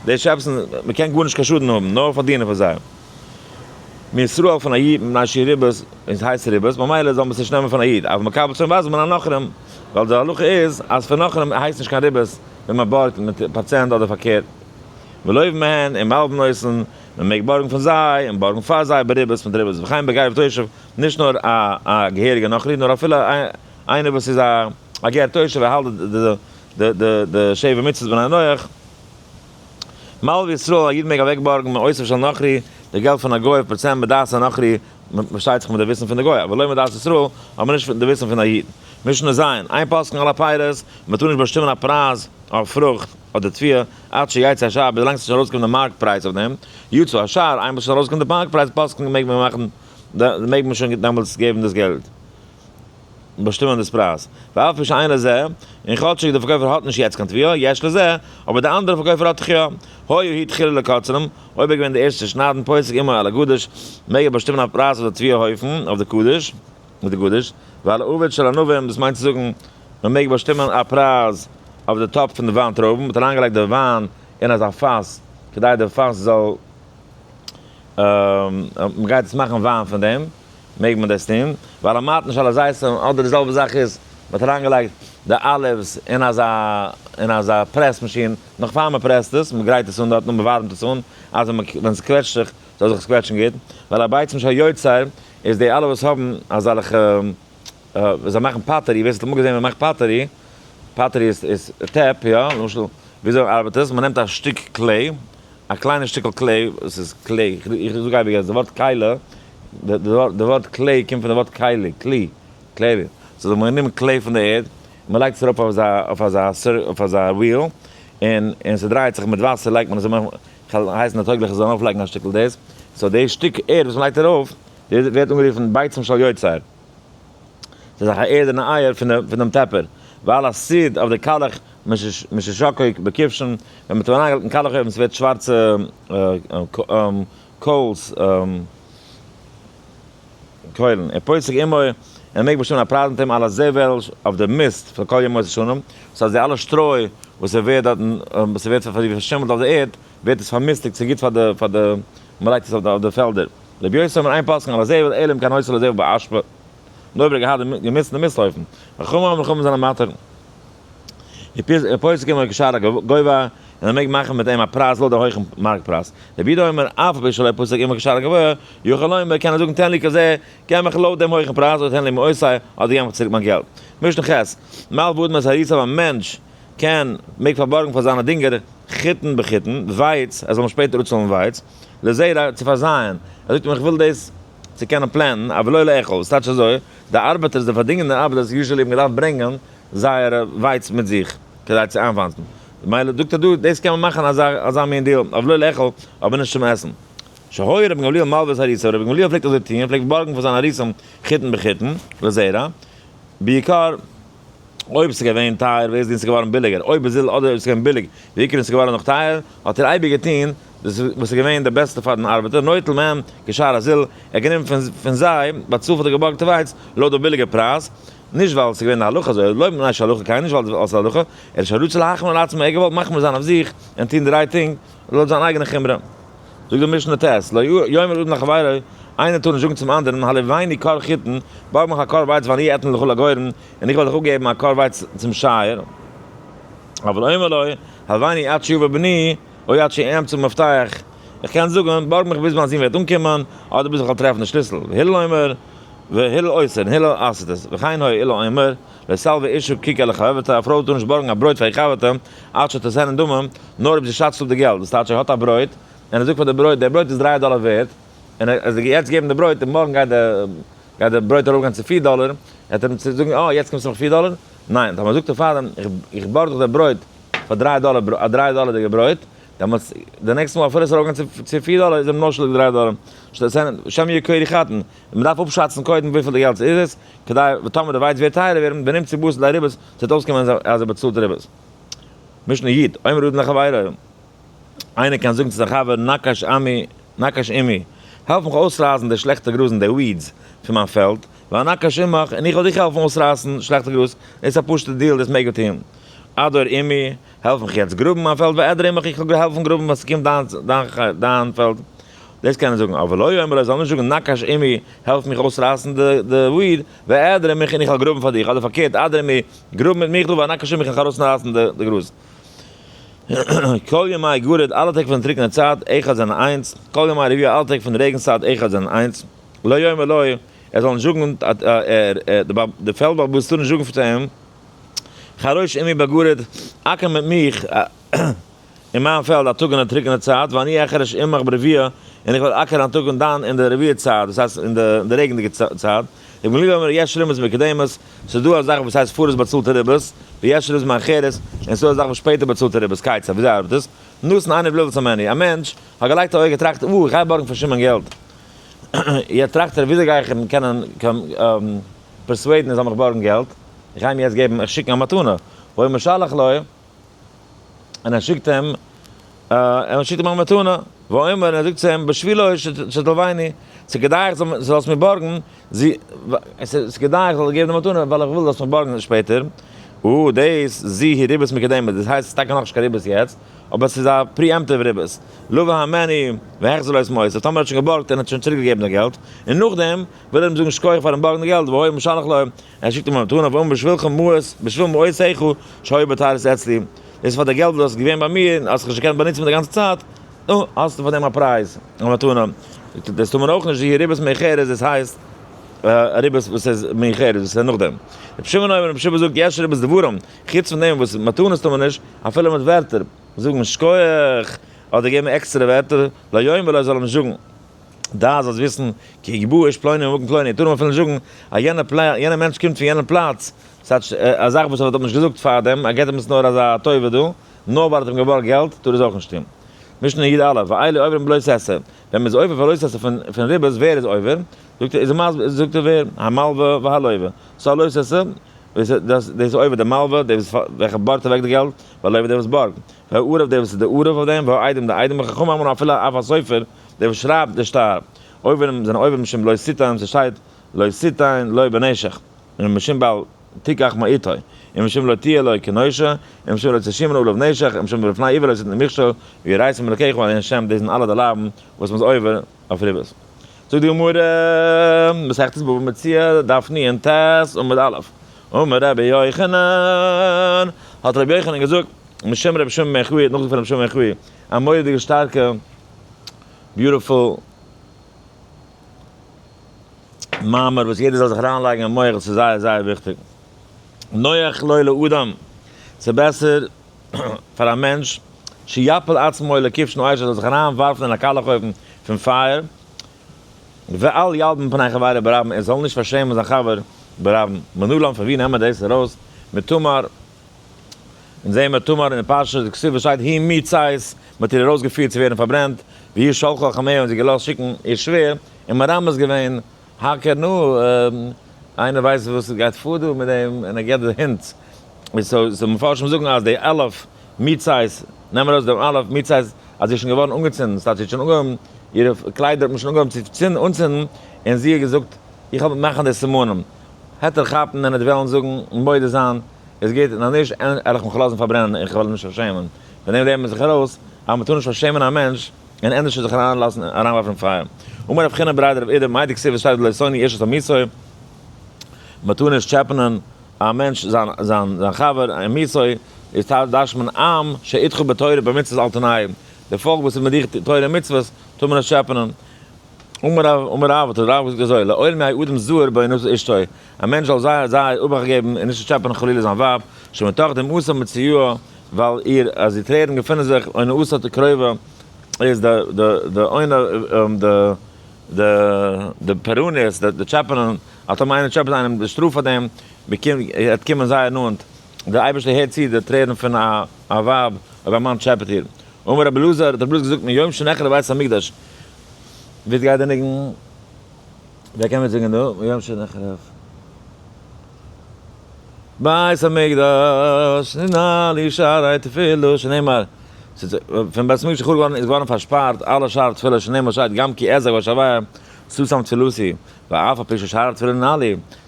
די שעפסן, מ'קען גארנישט קיין שאדן האבן, נאר פארדינען פון זיי. מישראל פון א איד מפני שהיא ריבית, און ס'הייסט ריבית, ממילא זאל מען עס נישט נעמען פון א איד, אבל מקבל צאן ברזל מן הנכרים, ווייל די הלכה איז אז פון נכרים הייסט נישט קיין ריבית ווען מ'בארגט מיט פראצענט אדער פארקערט. ולוין מהן ומלוין אותן, מען מעג בארגן פון זיי און בארגן פאר זיי בריבית מיט ריבית, וכן בגר ותושב, נישט נאר א געהעריגע נכרי, נאר אפילו איינער וואס איז א גר תושב, ער האלט די שבע מצוות בני נח. מלוה ישראל, א איד מעג אוועקבארגן מעותיו של נכרי, די געלט פון א גוי אויף פראצענט מדעת הנכרי, פארשטייט זיך מיט די וויסן פון די גוי, אבל לא מדעת ישראל, אבער נישט מיט די וויסן פון א איד. משנה ז', אין פוסקין על הפירות, מען טאר נישט באשטימען א פרייז אויף פרוכט אדער תבואה, עד שיצא השער, ביז לאנג ס'נישט ארויסגעקומען די market price אויף דעם, יצא השער, איינמאל ס'איז ארויסגעקומען די market price פוסקין מעג מען מאכן, מעג מען שוין דעמאלטס געבן דאס געלט. באשטימען דאס פרייז. ואף על פי שאין לזה, און כאטשיג דער פארקויפער האט נישט יעצט קיין תבואה, יש לזה, אבער דער אנדערער פארקויפער האט דאך יא. היה הוא תחילה לקוצרם, אויב ער איז געווען דער ערשטער צו שניידן פוסק עמו על הגדיש, מעג ער באשטימען א פרייז אויף די תבואה הויפן, אויף די גדיש, אויף די גדיש, ועל העובד של ענבים, דאס מיינט צו זאגן, מען מעג באשטימען א פרייז אויף די טאפ פון די וויין טרויבן, מען האט אריינגעלייגט די וויין אין אזא פאס, כדי די פאס זאל, מען גייט עס מאכן וויין פון דעם. מעג מען דאס טון, ווייל א מתן של הזיתים, אדער די זעלבע זאך איז, מען האט אריינגעלייגט די olives אין אזא אין אזא press מאשין, נאך פאר מען פרעסט עס, מען גרייט עס אן דארטן און מען ווארעמט עס אן, אז ווען עס קוועטשט זיך, זאל זיך עס קוועטשן גוט, ווייל א ביצים של יוצר איז די אלע וואס האבן אזעלכע, זיי מאכן pottery, ווער ס'האט אמאל געזען ווי מען מאכט pottery, pottery איז טעפ, יא, למשל, וויאזוי ארבעט עס, מען נעמט א שטיק clay, א קליינע שטיקל clay, וואס איז clay, איך זאג אייביג אז די ווארט כלי, די ווארט clay קומט פון די ווארט כלי, כלי, כלי, so מען נעמט clay פון די ערד, מען לייגט עס אראפ אויף אזא אויף אזא wheel, און און ס'דרייט זיך מיט וואסער לייגט מען עס, כ'וועל הייסן די טויגליכע זאלן ארויפלייגן א שטיקל דאס, so די שטיק ערד וואס מען לייגט ארויף, דאס ווערט אנגערופן ביצים של יוצר, ס'איז א ערדענע אייער פון דעם טעפער, ועל הסיד אויף די קאלעך מששקוק בכבשן, ווען מ'האט אריינגעלייגט אין קאלעך אויוון ס'ווערט שווארצע coals, קוילן, ופוסק עמו, ער מעג באשטימען א פרייז מיט אים על הזבל אויף די מיסט פון כל ימות השנים, ס'הייסט די אלע שטרוי וואס ס'ווערט דארטן, וואס ס'ווערט פארשימלט אויף די ערד, ווערט עס פארמיסטיגט, ס'איז גוט פאר די, פאר די, מ'לייגט עס אויף די פעלדער. רבי יוסי אומר אין פוסקין על הזבל אלא אם כן היתה לו זבל באשפה, נאר אויב ער האט געהאט די מיסט אין די מיסט הויפן. וחכמים אומרים חכמים זענען מתיר. ופוסק עמו כשער הגבוה, און ער מעג מאכן מיט אים א פרייז לויט די הויכן market פרייז. רבי יהודה אומר, אף על פי שלא פסק עמו כשער הגבוה, יכול לומר, קען ער זאגן תן לי כזה, געב מיך לויט דעם הויכן פרייז, או תן לי מעותי, אדער געב מיך צוריק מיין געלט. משנה ח', מלוה אדם את אריסיו א מענטש קען, מעג פארבארגן פאר זיינע דינגער חיטין בחיטין, ווייץ, ער זאל אים שפעטער אפצאלן ווייץ, לזרע, צו פארזייען. ער זאגט אים איך וויל דאס צו קענען פלענטן, אבל לא לאכול, ס'טייטש אזוי, די ארבעטערס, די פארדינגענע ארבעטערס usually האבן געדארפט ברענגען זייערע ווייץ מיט זיך כדי צו איינפלאנצן, ממילא זאגט ער דא, דאס קען מען מאכן אזא אזא מין deal, אבל לא לאכול, אבער נישט צום עסן. שהיה רבן גמליאל מלוה את אריסיו, רבי גמליאל פלעגט אזוי טון, ער פלעגט בארגן פון זיינע אריסים חיטין בחיטין, לזרע, בעיקר אויב ס'איז געווען טייער ווער איז דען ס'איז געווארן ביליגער, אויב בזול אדער אויב ס'איז געווען ביליג בעיקר און ס'איז געווארן נאך טייער, האט ער אייביג געטון דאס וואס איז געווען די בעסטע פאר דעם ארבעטער, נוטל מהם כשער הזול, ער האט גענומען פון זיי, באצאלט פאר די געבארגטע ווייץ, לויט די ביליגע פרייז, נישט ווייל עס איז געווען די הלכה אזוי, לא מפני שהלכה כן, נישט ווייל עס איז הלכה, אלא שרצה להחמיר על עצמו, ער האט געוואלט מחמיר זיין אויף זיך און טון די right thing לויט זיין אייגענע חומרא. זאגט די משנה ט', לא יאמר אדם לחבירו, איינער טאר נישט זאגן צום אנדערן, הלויני כור חיטין, בארג מיך א כור ווייץ ואני אתן לך לגורן, און איך וועל דיך אפגעבן א כור ווייץ צום שייער, אבל אומר לו, הלויני עד שיבא בני, או עד שאמצא מפתח, איך קען זאגן, בארג מיך ביז מיין זון וועט אנקומען, אדער ביז איך וועל טרעפן די שליסל, והלל אומר, והלל אוסר, און הלל אסר'ט עס, וכן היה הלל אומר, לא תלוה אשה ככר לחברתה, א פרוי טאר נישט בארגן א ברויט פאר איר חבר'טע, עד שתזן דמים, נאר אויב זי שאצט אפ די געלט, דאס טייטש ער האט א ברויט, און ער זאגט פאר די ברויט, דער ברויט איז דריי דאלער ווערט, און ער זאל יעצט געבן די ברויט, און מארגן גייט די גייט די ברויט ארויפגיין צו פיר דאלער, וועט ער אים זאגן, אה, יעצט קומסטו מיך פיר דאלער? ניין, טאמער זאגט ער פאר דעם, איך בארג דיך די ברויט פאר דריי דאלער, א דריי דאלערדיגע ברויט, דעמאלטס די נעקסטע מאל אפילו עס זאל ארויפגיין צו פיר דאלער איז ער נאר שולדיג דריי דאלער, שמא יקורי חתן, מען דארף אפשאצן קודם וויפיל די געלט איז עס, כדי טאמער די ווייץ ווערט טייערער ווערן, ונמצא באתי לידי ריבית, ס'וועט אויסקומען אז ער באצאלט ריבית. משנה י', אומר אדם לחבירו, איינער קען זאגן צו זיין חבר, נקש עמי, נקש עמי, העלף מיך אויסרייסן די שלעכטע גראזן, די weeds, פון מיין פעלד, ואנקש עמך, און איך וועל דיך העלפן אויסרייסן שלעכטע גראז, דאס איז א פשוט'ע deal, דאס מעג מען טון. אדור עמי, העלף מיך יעצט גראבן מיין פעלד, ואדור עמך, איך וועל העלפן גראבן ווען ס'קומט דיין פעלד. דאס קען ער זאגן, אבל לא יאמר, ער זאל נישט זאגן, נקש עמי, העלף מיך אויסרייסן די weed, ואדור עמך, און איך וועל גראבן פאר דיך, אדער פארקערט, אדור עמי, גראב מיט מיך דא, ואנקש עמך, און איך וועל ארויסרייסן די גראז. כל ימי גרד, אלע טעג פון טרוקענע צייט, אחד זענען איינס, כל ימי רביע, אלע טעג פון רעגן צייט, אחד זענען איינס. לא יאמר לו, ער זאל נישט זאגן, די פעלד בעל הבית טאר נישט זאגן צו אים, חרוש עמי בגרד, אקער מיט מיך אין מיין פעלד א טאג אין א טרוקענע צייט, ואני אחרוש עמך ברביע, און איך וועל אקערן א טאג און דאן אין די רביע צייט, דאס הייסט אין די רעגנדיגע צייט, רבי גמליאל אומר יש ריבית מקודמת, ס'איז דא א זאך וואס הייסט פאראויס באצאלטע ריבית, ויש ריבית מאוחרת, און ס'איז דא א זאך וואס שפעטער באצאלטע ריבית, כיצד, וויאזוי ארבעט עס? נתן עיניו לוות ממנו, א מענטש האט געלייגט א אויג און טראכט, אה, איך גיי בארגן פון שמעון געלט. יעצט טראכט ער, וויאזוי גיי איך אים קענען persuade ן ער זאל מיך בארגן געלט? איך גיי אים יעצט געבן, איך שיק אים א מתנה. והוא משלח לו, און ער שיקט אים, ער שיקט אים א מתנה. ואומר, און ער זאגט צו אים, בשבילו שתלוויני, ס'איז כדאי איך זאל, זאלסט מיר בארגן, זי, ס'איז כדאי איך זאל דיר געבן די מתנה, ווייל איך וויל זאלסט מיך בארגן שפעטער. או, דאס, זו היא ריבית מקודמת, דאס הייסט ס'איז טאקע נאכנישט קיין ריבית יעצט, אבער ס'איז א preemptive ריבית. לוה הימנו, והחזיר לו את מעותיו, טאמער ער האט שוין געבארגט און האט שוין צוריק געגעבן די געלט, און נאכדעם וויל ער אים זאגן שכוח פארן בארגן די געלט, והיה משלח לו, ער שיקט אים א מתנה, ואומר בשבילך מעות, בשביל מעותיך, שהיו בטעות אצלי, דאס איז פאר די געלט וואס דו האסט געווען ביי מיר און האסט זיך נישט געקענט באנוצן מיט די גאנצע צייט, נו, האסטו פאר דעם א פרייז, א מתנה. דאס טאר מען אויך נישט, זו היא ריבית מאוחרת, דאס הייסט א ריבית וואס איז מאוחרת, וואס איז נאכדעם. רבי שמעון אומר, רבי שמעון זאגט, יש ריבית דברים, חוץ פון דעם וואס מתנות טאר מען נישט, אפילו מיט ווערטער, זאגן שכוח, אדער געבן עקסטערע ווערטער, לא יאמר לו זאל ער נישט זאגן. דא זאלסט וויסן, כי יגבו איש פלוני ממקום פלוני, טאר מען אפילו נישט זאגן אז יענער מענטש קומט פון יענעם פלאץ, ס'טייטש א זאך וואס ער האט נישט געזאגט פארדעם, ער געבט אים עס נאר אזא טובה דא, נאר ווייל ער האט אים געבארגט געלט, טאר ער עס אויך נישט טון. משנה י א, ואלו עוברים בלא תעשה, ווען מ'איז עובר פאר לא תעשה פון ריבית, ווער איז עובר? זאגט ער, איז ער מסביר, זאגט ער ווער, המלווה והלווה, ס'א לא תעשה, דאס איז עובר די מלווה, דער וואס וועלכער בארגט אוועק די געלט, והלווה דער וואס בארגט, והערב דער וואס איז די ערב אויף דעם, והעדים די עדים, וחכמים אמרו אפילו אף הסופר, דער וואס שרייבט די שטר, עוברים זענען עובר משום לא תיתן, ס'שטייט לא תיתן לו בנשך, און משום בל תיקח מאתו, און משום לא תהיה לו כנושה, און משום לא תשימון עליו נשך, און משום ולפני עיוור לא תתן מכשול, ויראת מאלקיך אני השם, דאס זענען אלע די לאווין וואס מ'איז עובר אויף ריבית. זאגט די גמרא, מסכת בבא מציעא, דף נ ט עמוד א', אמר רבי יוחנן, האט רבי יוחנן געזאגט, משום רבי שמעון בן יוחאי, נאכזאג פון רבי שמעון בן יוחאי, א מורא'דיגע שטארקע beautiful מאמר וואס יעדער זאל זיך אריינלייגן אין מח, עס איז זייער זייער וויכטיג. נוח לו לאדם, ס'איז בעסער פאר א מענטש שיפיל עצמו לכבשן האש, ער זאל זיך אריינווארפן אין א קאלעך אויוון פון פייער, ואל ילבין פני חברו ברבים, ער זאל נישט פארשעמען זיין חבר ברבים. מנלן, פון ווי נעמען דאס ארויס? מתמר. אונז זעהן מיר תמר אין די פרשה, די כתובה שטייט היא מי צייס, מען האט איר ארויסגעפירט צו ווערן פארברענט, והיא שלחה חמיה און זי געלאזט שיקן איר שווער, און מרמז געווען, האקער נו, איינער ווייסט וואס גייט פאר דא מיט דעם, און ער געבט די hint, so מפרשים זאגן אז די אלף מי צייס, נעם ארויס דעם אלף מי צייס, אז זי איז שוין געווארן אנגעצינדן, ס'טייטש זי האט שוין אנגעהויבן, אירע קליידער האט מען שוין אנגעהויבן צו אנצינדן, און זי האט געזאגט, איך וועל מאכן די סימנים, העט ער כאפן און ער וועט וועלן זאגן, מודה זיין. איז גוט, און אז נישט, על איך מיך לאזן פארברענען און כ'וועל אים נישט פארשעמען. פון דעם לערנט מען זיך ארויס אז מ'טאר נישט פארשעמען א מענטש, און ענדערש זיך אריינלאזן אריינווארפן אין פייער. אמר רב חינא בריה דרב אידי, מאי דכתיב וואס שטייט לא תונו איש את עמיתו, מ'טאר נישט טשעפענען א מענטש זיין זיין זיין חבר, עמיתו איז דרש'ט מען עם שאיתך בתורה ובמצוות אל תונהו, די פאלק וואס איז מיט דיך תורה און מצוות טאר מען נישט טשעפענען. אמר רב, אמר רב, האט רב געזאגט אזוי, לעולם יהא אדם זהיר בעונת אשתו, א מענטש זאל זייער זייער אבאכט געבן און נישט צו טשעפענען חלילה זיין ווייב, שמתוך דמעתה מצויה, ווייל איר אז די טרערן געפינען זיך עונתה קרובה, איז די די די עונה די די די פורענות, די די טשעפענען, אז טאמער איינער טשעפעט איינעם די שטראף פאר דעם באקומט וועט קומען זייער נאנט, דער אייבערשטער הערט צו די טרערן פון א א ווייב אויב א מאן טשעפעט איר. אמר רבי אלעזר, האט רבי אלעזר געזאגט, מיום שנחרב בית המקדש, ווי גייט די ניגון? ווער קען מיטזינגען דא? מיום שנחרב בית המקדש ננעלו שערי תפילה שנאמר, פון בית המקדש חרוב געווארן איז געווארן פארשפארט אלע שערי תפילה שנאמר שטייט גם כי אזעק ואשוע סתם תפילתי ואף על פי ששערי תפילה ננעלו,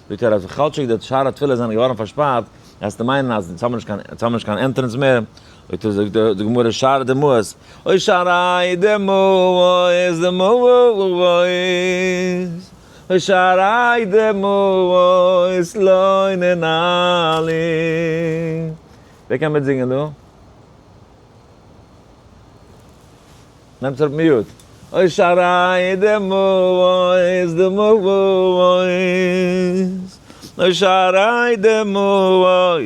זאגט ער אז כאטשיג די שערי תפילה זענען געווארן פארשפארט, וועסטו מיינען אז אונז האבן נישט קיין entrance מער, זאגט די גמרא שערי דמעות, אוי שערי דמעות דמעות, אוי שערי דמעות לא ננעלו. ווער קען מיטזינגען דא? נעמטס אראפ mute. אוי שערי דמעות דמעות, אוי שערי דמעות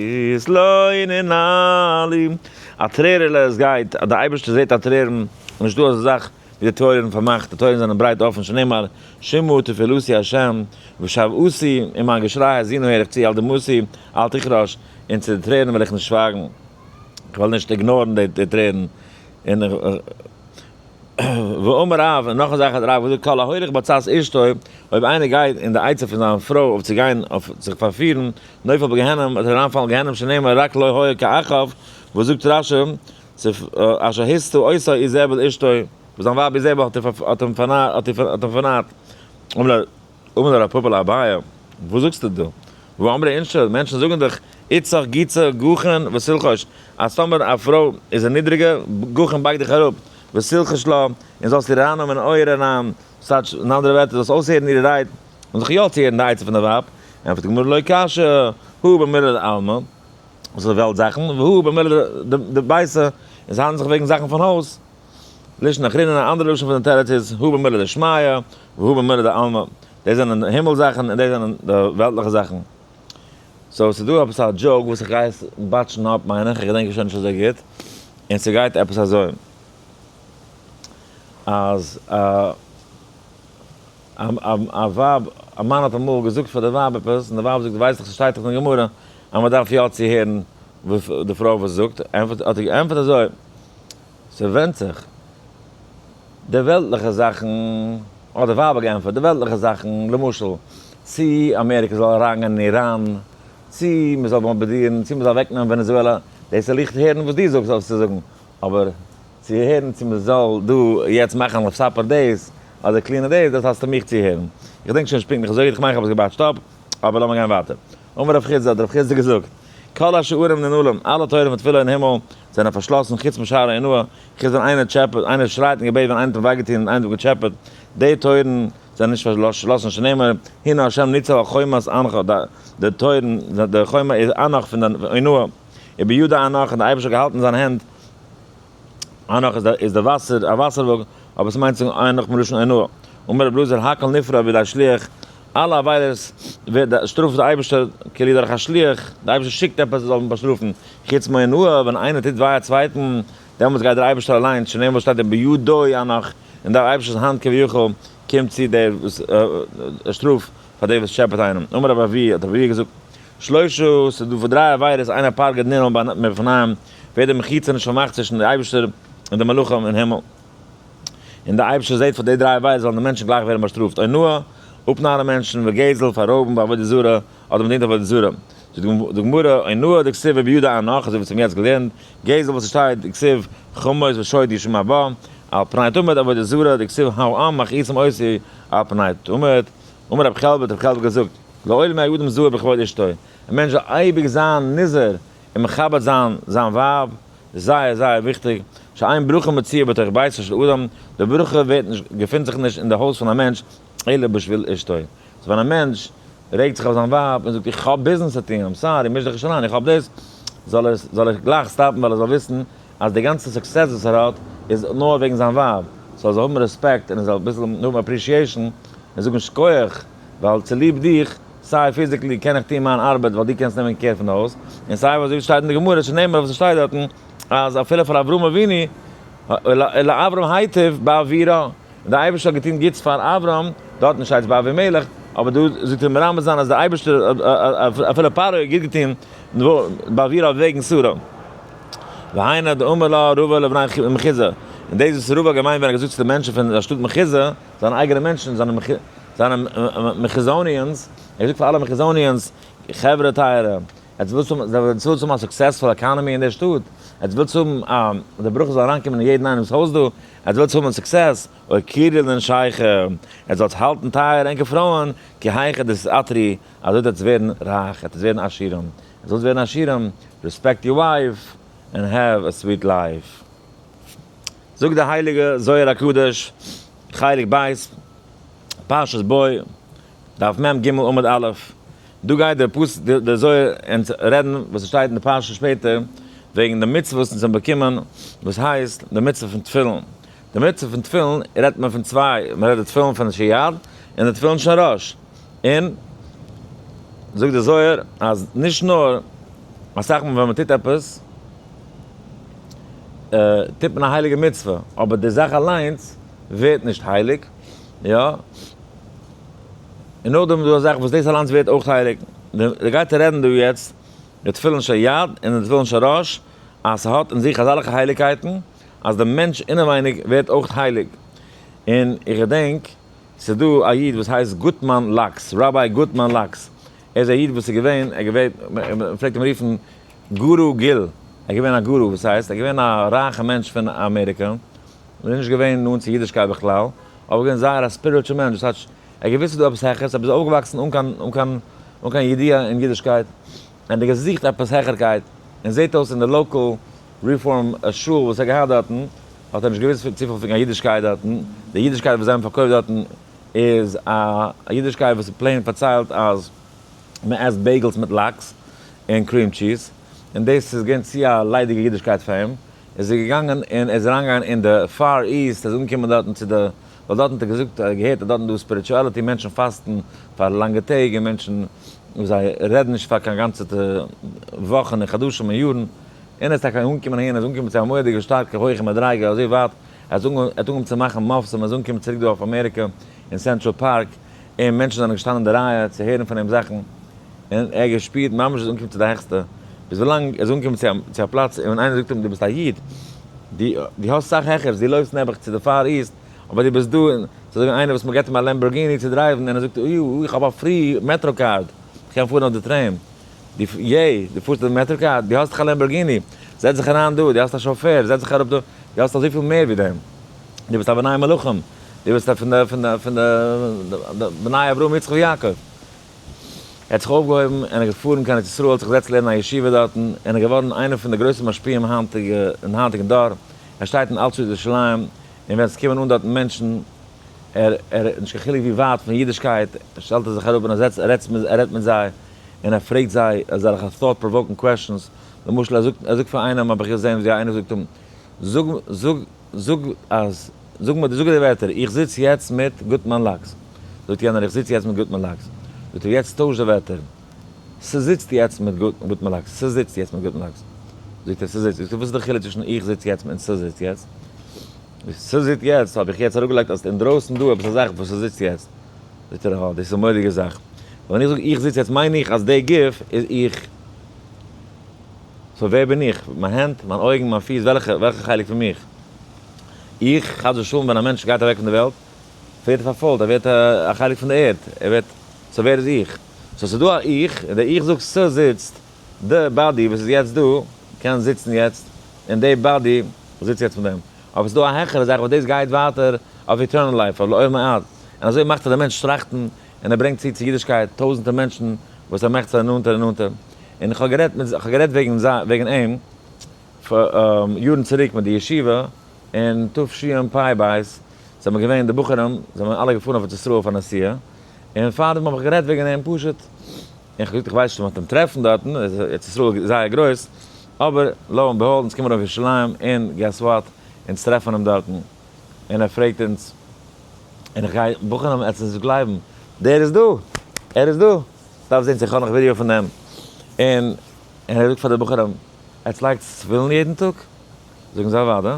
לא ננעלו. א טרערעלע עס גייט, אז די אייבערשטער זעט א טרערן, נישט דא אזא זאך. ווי די טויערן פארמאכט, די טויערן זענען ברייט אפן, שנאמר, שמעו תפילתי ה', ושועתי, און מיין געשריי האזינו הער איך צו, אל דמעתי, אל תחרש, און צו די טרערן וועל איך נישט שווייגן, איך וועל נישט ignore ן די טרערן, און ואמר רב, און נאך א זאך האט רב געזאגט, כל ההולך בעצת אשתו, אויב איינער גייט אין די עצה פון זיין פרוי אויף צו גיין אויף זיך פארפירן, נופל בגיהנום, וועט ער אריינפאלן אין גיהנום שנאמר רק לא היה כאחאב, וואס זאגט רשי, אשר הסתה אותו איזבל אשתו, וואס זיין ווייב איזבל האט אים פארנארט, אמר רב פפא לאביי, וואס זאגסטו דא? והא אמרי אינשי, מענטשן זאגן דאך, איתתך גיצא גחין ותלחש, אז טאמער א פרוי איז א נידריגע, גחין בייג דיך אראפ, ותלחש לה, און זאלסט איר ארייננעמען אין אויער אריין, ס'טייטש, אין אנדערע ווערטער, זאלסט אויסהערן אירע רייד, און זיך יא צוהערן די עצה פון די ווייב, ענטפערט די גמרא לא קשיא, הא במילי דעלמא, וואס איז וועלט זאכן, והא במילי דביתא, און ס'האנדלט זיך וועגן זאכן פון הויז. לישנא אחרינא, אן אנדערע לשון פון די תירוץ איז, הא במילי דשמיא, והא במילי דעלמא. דאס זענען הימל זאכן און דאס זענען די וועלטליכע זאכן. so ס'איז דא עפעס א joke וואס איך גיי עס botch ן אפ מיין איך, איך געדענק עס שוין נישט אזוי גוט, און ס'גייט עפעס אזוי, אז א ווייב, א מאן האט אמאל געזאגט פאר די ווייב עפעס, און די ווייב זאגט, ווייסט דאך ס'שטייט דאך אין גמרא אז מ'דארף יא צוהערן וואס די פרוי וואס זאגט, ענטפערט, האט ער געענטפערט אזוי, ס'ווענדט זיך. די וועלטליכע זאכן, האט די ווייב געענטפערט, די וועלטליכע זאכן, למשל, צי אמעריקע זאל אריינגיין אין איראן, צי מען זאל באמבארדירן, צי מען זאל אוועקנעמען ווענעזועלא, דאס וויל איך הערן וואס דו זאגסט אויף צו זאגן, אבער צו הערן צו מען זאל דא יעצט מאכן אויף סאפער דאס, אדער clean ען דאס, דאס האסטו מיך צו הערן. איך געדענק שוין נישט פונקטליך אזוי גוט, איך מיין איך האב עס גע botch ט אפ, אבער לאמיר גיין ווייטער. אמר רב חסדא, האט רב חסדא געזאגט, כל השערים ננעלים, אלע טויערן פון תפילה אין הימל זענען פארשלאסן חוץ משער האונאה, חוץ ווען איינער טשעפעט, איינער שרייט אין געבעט ווען איינער האט אים וויי געטון און איינער האט אים געטשעפעט, די טויערן זענען נישט פארשלאסן שנאמר, הנה ה' ניצב על חומת אנך, די טויערן, די חומה איז אנך פון די אונאה, ובידו אנך, און די אייבערשטער האט געהאלטן אין זיין הענט, אנך איז די וואסער, א וואסער וואג, אבער עס מיינט צו זאגן אנך מלשון אונאה. אמר רבי אלעזר הכל נפרע בידי שליח, אלע עבירות ווערט די שטראף די אייבערשטער כאילו דורך א שליח, די אייבערשטער שיקט עפעס זאל מען באשטראפן, חוץ מאונאה ווען איינער טוט וויי א צווייטן, דעמאלטס גייט דער אייבערשטער אליינס, שנאמר וואס שטייט ובידו אנך, אין דער אייבערשטער'ס האנט כביכול קומט צו דער שטראף פאר דער וואס טשעפעט איינעם. אמר רבי אבהו, האט רבי אבהו געזאגט, שלושה, ס'איז דא פאר דריי עבירות, אין הפרגוד ננעל מפניהם, ווערט די מחיצה נישט פארמאכט צווישן די אייבערשטער און די מלאכים אין הימל. און דער אייבערשטער זעט פאר די דריי עבירות זאלן די מענטשן גלייך ווערן באשטראפט, אונאה, אפנארן מענטשן, וגזל, פאררויבן, ועבודה זרה, אדער מ'דינט עבודה זרה. זאגט די גמרא, אונאה דכתיב ובידו אנך, אזוי ווי אונז האבן יעצט געלערנט, גזל וואס עס שטייט דכתיב חמוש ושוד ישמע בה, על פני תמיד, עבודה זרה דכתיב העם מכעיסים אותי על פני תמיד. אמר רב חלבו, האט רב חלבו געזאגט, לעולם יהא אדם זהיר בכבוד אשתו, א מענטש זאל אייביג זיין נזהר און מכבד זיין זיין ווייב, זייער זייער וויכטיג, שאין ברכה מצויה בתוך ביתו של אדם, די ברכה ווערט נישט, געפינט זיך נישט אין די הויז פון א מענטש, אלא בשביל אשתו. so ווען א מענטש רעגט זיך אויף זיין ווייב און זאגט איך האב ביזנעס צו טון, I'm sorry, מיש דיך נישט אריין, איך האב דאס, זאל ער זאל ער גלייך stop ן ווייל ער זאל וויסן אז די גאנצע success וואס ער האט איז נאר וועגן זיין ווייב, so ער זאל האבן רעספעקט און ער זאל אביסל האבן appreciation און זאגן שכוח ווייל צוליב דיך סיי physically קען איך טון מיין ארבעט ווייל דו קענסט נעמען care פון די הויז, און סיי וואס ווי שטייט אין די גמרא שנאמר וואס עס שטייט דארטן אז אפילו פאר אברהם אבינו ולאברהם היטיב בעבורה, און דער אייבערשטער האט געטון גוטס פאר אברהם, דארטן שטייט עס ביי אבימלך, אבער דא זאגט ער מרמז זיין אז דער אייבערשטער אפילו פרעה האט גוט געטון בעבורה וועגן שרה. והיינו דאמר לה רבא לבני מחוזא, און דאס וואס רבא האט געמיינט ווען ער האט געזאגט צו די מענטשן פון דער שטאט מחוזא, זיינע אייגענע מענטשן, זיינע מחוזאניענס, ער האט געזאגט פאר אלע מחוזאניענס, חברה טייערע, עטס ווילטס האבן, עטס ווילטס האבן א successful economy אין דער שטאט, עטס ווילטס האבן א, די ברכה זאל אריינקומען אין יעדן איינעמ'ס הויז דא, עטס ווילטס האבן success, אוקירו לנשייכו, עטס זאלטס האלטן טייער ענקער פרויען, כי היכי דתעתרו, אזוי וועט עטס ווערן רייך, עטס ווערן עשירים, עטס ווילטס ווערן עשירים, respect your wife, and have a sweet life. זאגט די הייליגע זוהר הקדוש, חלק ב', פרשת בא, דף מ ג עמוד א', דא גייט דער פסוק דער זוהר אונז רעדן וואס עס שטייט אין די פרשה שפעטער, וועגן די מצוה וואס אונז האבן באקומען, וואס הייסט די מצוה פון תפילין. די מצוה פון תפילין רעדט מען פון צוויי, מען רעדט די תפילין פון של יד און די תפילין של ראש. און זאגט דער זוהר אז נישט נאר אסאך מאל ווען מען טוט עפעס, טוט מען א הייליגע מצוה, אבער די זאך אליינס ווערט נישט הייליג, יא? און נאכדעם איז דא א זאך וואס דאס אליינס ווערט אויך הייליג. ער גייט רעדן דא יעצט די תפילין של יד און די תפילין של ראש, אז ס'האט אין זיך אזעלכע הייליגקייטן אז די מענטש אינעווייניג ווערט אויך הייליג. און איך געדענק ס'איז דא א איד וואס הייסט גוטמאן לאקס, Rabbi גוטמאן לאקס, ער איז א איד וואס איז געווען, ער געווען, מען פלעגט אים רופן גורו גיל, ער איז געווען א גורו, וואס הייסט, ער איז געווען א רייכע מענטש פון אמעריקע, און איז נישט געווען נאנט צו אידישקייט בכלל, אבער געווען זייער א spiritual מענטש, דאס הייסט, ער האט געוואוסט ס'איז דא עפעס העכערס, אבער איז אויפגעוואקסן אן קיין, אן קיין, אן קיין ידיעה אין אידישקייט, און ער האט געזוכט עפעס העכערקייט, און זעט אויס אין די local Reform שול וואס ער האט געהאט דארטן, האט ער נישט געוואוסט צופיל פון קיין אידישקייט דארטן, די אידישקייט וואס זיי האבן פארקויפט דארטן איז א אידישקייט וואס איז plain פארציילט אז מען עסט bagels מיט לאקס און cream cheese, און דאס איז געווען צו א ליידיגע אידישקייט פאר אים, איז ער געגאנגען און ער איז אריינגעגאנגען אין די Far East, ער איז אנגעקומען דארטן צו די, ווייל דארטן האט ער געזאגט, ער האט געהערט אז דארטן איז דא spirituality, מענטשן פאסטן פאר לאנגע טעג און מענטשן וואס זיי רעדן נישט פאר קיין גאנצע וואכן און חדשים און יארן, און ער איז טאקע אנגעקומען אהין, ער איז אנגעקומען צו א מורא'דיגע שטארקע הויכע מדריגה, אזוי ווייט ער האט אנגעהויבן צו מאכן מופתים, ער איז אנגעקומען צוריק דא אויף אמעריקע אין סענטראל פארק, און מענטשן זענען געשטאנען אין די רייע צו הערן פון אים זאכן, און ער האט געשפירט ממש ער איז אנגעקומען צו די העכסטע, ביז ווילאנג ער איז אנגעקומען צו א פלאץ און איינער זאגט אים דו ביסט א איד, דו האסט סאך העכערס, דו לויפסט נעבעך צו די Far East, אבער דו ביסט דא, און ס'איז אזוי ווי איינער וואס מ'געט אים א Lamborghini צו drive ן און ער זאגט אוי איך האב א free Metro card, איך קען פארן אויף די train. דו יעי, דו פארסט אויף די Metro card, דו האסט דאך א Lamborghini, זעץ זיך אריין דא, דו האסט א שאופער, זעץ זיך אראפ דא, דו האסט אזויפיל מער ווי דעם, דו ביסט א בני מלכים, דו ביסט פון די פון די פון די בני אברהם יצחק ויעקב. ער האט זיך אויפגעהויבן און ער איז געפארן קיין ארץ ישראל, האט זיך געזעצט לערנען א ישיבה דארטן, און איז געווארן איינער פון די גרויסע משפיעים היינטיגע אין היינטיגן דור, ער שטייט אין אלטשטאט ירושלים, און ווען עס קומען אן דארטן מענטשן, ער ער נישט קיין חילוק ווי ווייט פון אידישקייט, שטעלט ער זיך אראפ און ער זעצט ער רעדט מיט זיי, און ער פרעגט זיי אזעלכע thought provoking questions, למשל ער זאגט ער זאגט פאר איינעם האב איך געזען ווי איינער זאגט אים, זאג זאג זאג אז זאג מיר זאג די ווערטער איך זיץ יעצט מיט גוטמאן לאקס, זאגט יענער איך זיץ יעצט מיט גוטמאן לאקס, זאגט ער יעצט טויש די ווערטער, ס'זיצט יעצט מיט גוטמאן לאקס, ס'זיצט יעצט מיט גוטמאן לאקס, זאגט ער ס'זיצט, זאגט ער וואס איז די חילוק צווישן איך זיץ יעצט און ס'זיצט יעצט? ס'זיצט יעצט האב איך יעצט אראפגעלייגט אז אינדרויסן דא עפעס א זאך וואס ס'זיצט יעצט. זאגט ער אה, דאס איז א מורא'דיגע זאך. ווען איך זאג איך זיץ יעצט מיין איך אז די גוף איז איך. so ווער בין איך? מיין הענט? מיין אויגן? מיין פיס? וועלכע וועלכע חלק פון מיך? איך, חס ושלום ווען א מענטש גייט אוועק פון די וועלט, ווערט ער פארפוילט, ער ווערט א חלק פון די ערד, ער ווערט, so ווער איז איך? so ס'איז דא א איך, און די איך זאגט ס'זיצט, די body וואס איז יעצט דא, קען זיצן יעצט, און די body זיצט יעצט מיט דעם. אבער ס'איז דא א העכערע זאך וואס דאס גייט ווייטער אויף eternal life, אויף לעולמי עד, און אזוי מאכט ער די מענטש טראכטן, און ער ברענגט צו צו אידישקייט טויזענטער מענטשן וואס ער מאכט זיי נאנטער און נאנטער. און איך האב גערעדט מיט, איך האב גערעדט וועגן זיי, וועגן אים, פאר יארן צוריק מיט די ישיבה אין תשפ"ב, זענען מיר געווען די בחורים, זענען מיר אלע געפארן אויף ארץ ישראל פאר נסיעה, און פארדעם האב איך גערעדט וועגן אים פשוט, און כ'האב געזאגט איך ווייס נישט אויב מ'וועט אים טרעפן דארטן, ארץ ישראל איז זייער גרויס, אבער lo and behold אונז קומען אויף ירושלים און guess what, אונז טרעפן אים דארטן, און ער פרעגט אונז, און איך גיי, בחורים עטס נישט גלייבן, דער איז דא! ער איז דא! דארף זען צו איך האב נאך ווידיאו פון דעם, און און ער זאגט פאר די בחורים, עטס לייגטס תפילין יעדן טאג? זאגן זיי אוודאי,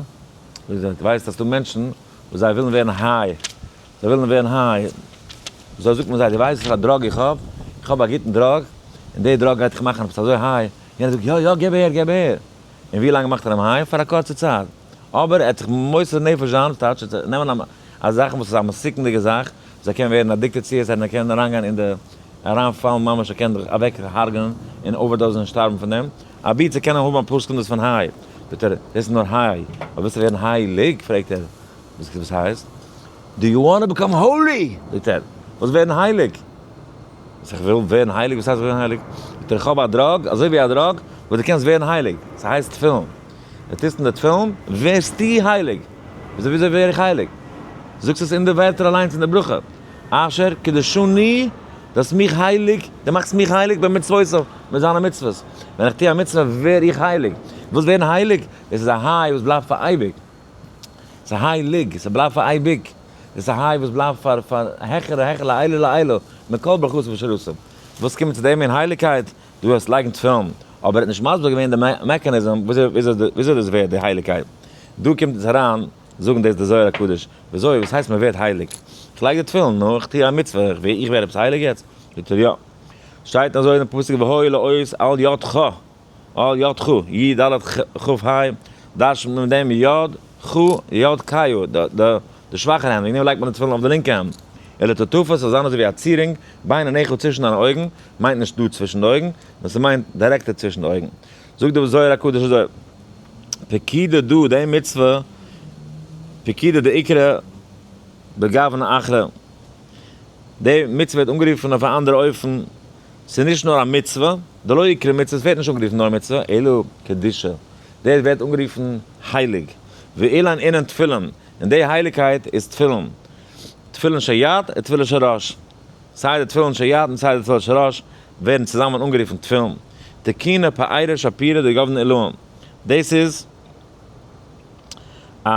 זאגט ער, דו ווייסט אז ס'דא מענטשן וואס זיי ווילן ווערן high, זיי ווילן ווערן high, אזוי זאגט מען זיי, דו ווייסט וואס פאר א drug איך האב? איך האב א גוטן drug, און די drug גייט דיך מאכן עפעס אזוי high, יענער זאגט, יא יא גיב אהער גיב אהער, און ווי לאנג מאכט ער אים high? פאר א קורצע צייט, אבער ער האט זיך מוסר נפש זיין, ס'טייטש ער האט נעמען א זאך וואס איז א מסוכנ'דיגע זאך, וואס ער קען ווערן addicted צו עס, און ער קען אריינגיין אין די, אריינפאלן ממש, ער קען זיך אוועק הרג'נען און overdose ן און שטארבן פון דעם, אבי צו קענען האבן אפאר סעקונדעס פון high, זאגט ער, דאס איז נאר high, אבער ווילסטו ווערן הייליג? פרעגט ער, וואס הייסט? Do you wanna become holy? זאגט ער, וואס ווערן הייליג? וואס איך וויל ווערן הייליג? וואס הייסט ווערן הייליג? זאגט ער, איך האב א drug, אזוי ווי א drug, וואס דו קענסט ווערן הייליג, ס'הייסט תפילין. דו טוסט אין די תפילין, ווערסטו הייליג. וויאזוי וויאזוי ווער איך הייליג? זאגסט עס אין די ווערטער אליינס אין די ברכה, אשר קדשני, דו האסט מיך הייליג, דו מאכסט מיך הייליג במצוותיו, מיט זיינע מצוות. ווען איך טו א מצוה ווער איך הייליג. ווילסט ווערן הייליג? דאס איז א high וואס בלייבט פאר אייביג. ס'איז הייליג, ס'בלייבט פאר אייביג, דאס איז א high וואס בלייבט פאר פאר העכער העכער לעילא לעילא, מכל ברכות ושירותים. וואס קומט צו דעם מין הייליגקייט? דו האסט לייגן תפילין, אבער ער האט נישט מסביר געווען די mechanism וויאזוי דאס ווערט די הייליגקייט. דא קומט עס אריין זאגן דאס די זוהר הקדוש, וויאזוי, וואס הייסט מען ווערט הייליג? איך לייג די תפילין, נו, איך טו א מצוה, איך ווער עפעס הייליג יעצט? זאגט ער יא. שטייט אזוי אין פסוק והיה לאות על ידך, על ידך, י ד כ ה, דרש'נט מען מיט דעם יד ח יד כיו, די שוואכערע הענט, וועגן דעם לייגט מען די תפילין אויף די לינקע הענט, אלא טוטפות זאל זיין אזוי ווי א צירונג, בין עיניך צווישן דיינע אויגן, מיינט נישט דא צווישן די אויגן, נאר ס'מיינט דירעקטער צווישן די אויגן. זאגט דער זוהר הקדוש אזוי, פקידה דא די מצוה, פקידה דאיקרא בגוונא אחרא, די מצוה ווערט אנגערופן אויף א אנדערע אופן, ס'איז נישט נאר א מצוה, דלא איקרי מצוה, עס ווערט נישט אנגערופן נאר מצוה, אלא קדושה, דאס ווערט אנגערופן הייליג, ואילן אינן תפילין, און די הייליגקייט איז תפילין, תפילין של יד און תפילין של ראש, סיי די תפילין של יד און סיי די תפילין של ראש ווערן צוזאמען אנגערופן תפילין, תקינא פאירא שפירא דגוון עילאין, דאס איז א,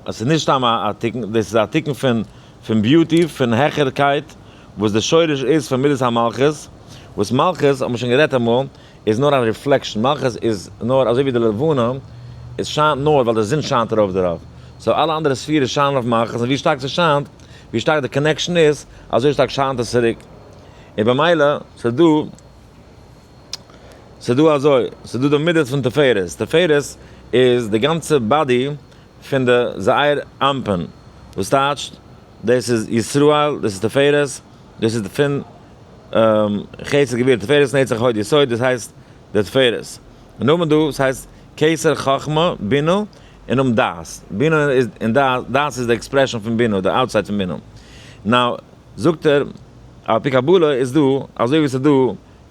עס איז נישט סתם א תיקון, דאס איז א תיקון פון פון beauty, פון העכערקייט, וואס די שורש איז פון מידת המלכות, וואס מלכות, האט מען שוין גערעדט אמאל, איז נאר א reflection, מלכות איז נאר אזוי ווי די לבנה, עס שיינט נאר ווייל די זון שיינט ארויף דערויף, so אלע אנדערע ספירות שיינען אויף מלכות, און ווי שטארק ס'שיינט, ווי שטארק די connection איז, אזוי שטארק שיינט עס צוריק, און במילא, ס'דא, ס'דא אזוי, ס'דא די מידות פון תפארת, תפארת איז די גאנצע body פון די זעיר אנפין, וואס טייטשט, דאס איז ישראל, דאס איז תפארת, דאס איז פון חסד גבורה תפארת נצח הוד יסוד, דאס הייסט די תפארת. און נאכדעם דא, וואס הייסט כתר חכמה בינה, און נאכדעם דעת. בינה איז, און דעת, דעת איז די expression פון בינה, די outside פון בינה. now, זאגט ער, על פי קבלה איז דא, אזוי ווי ס'איז דא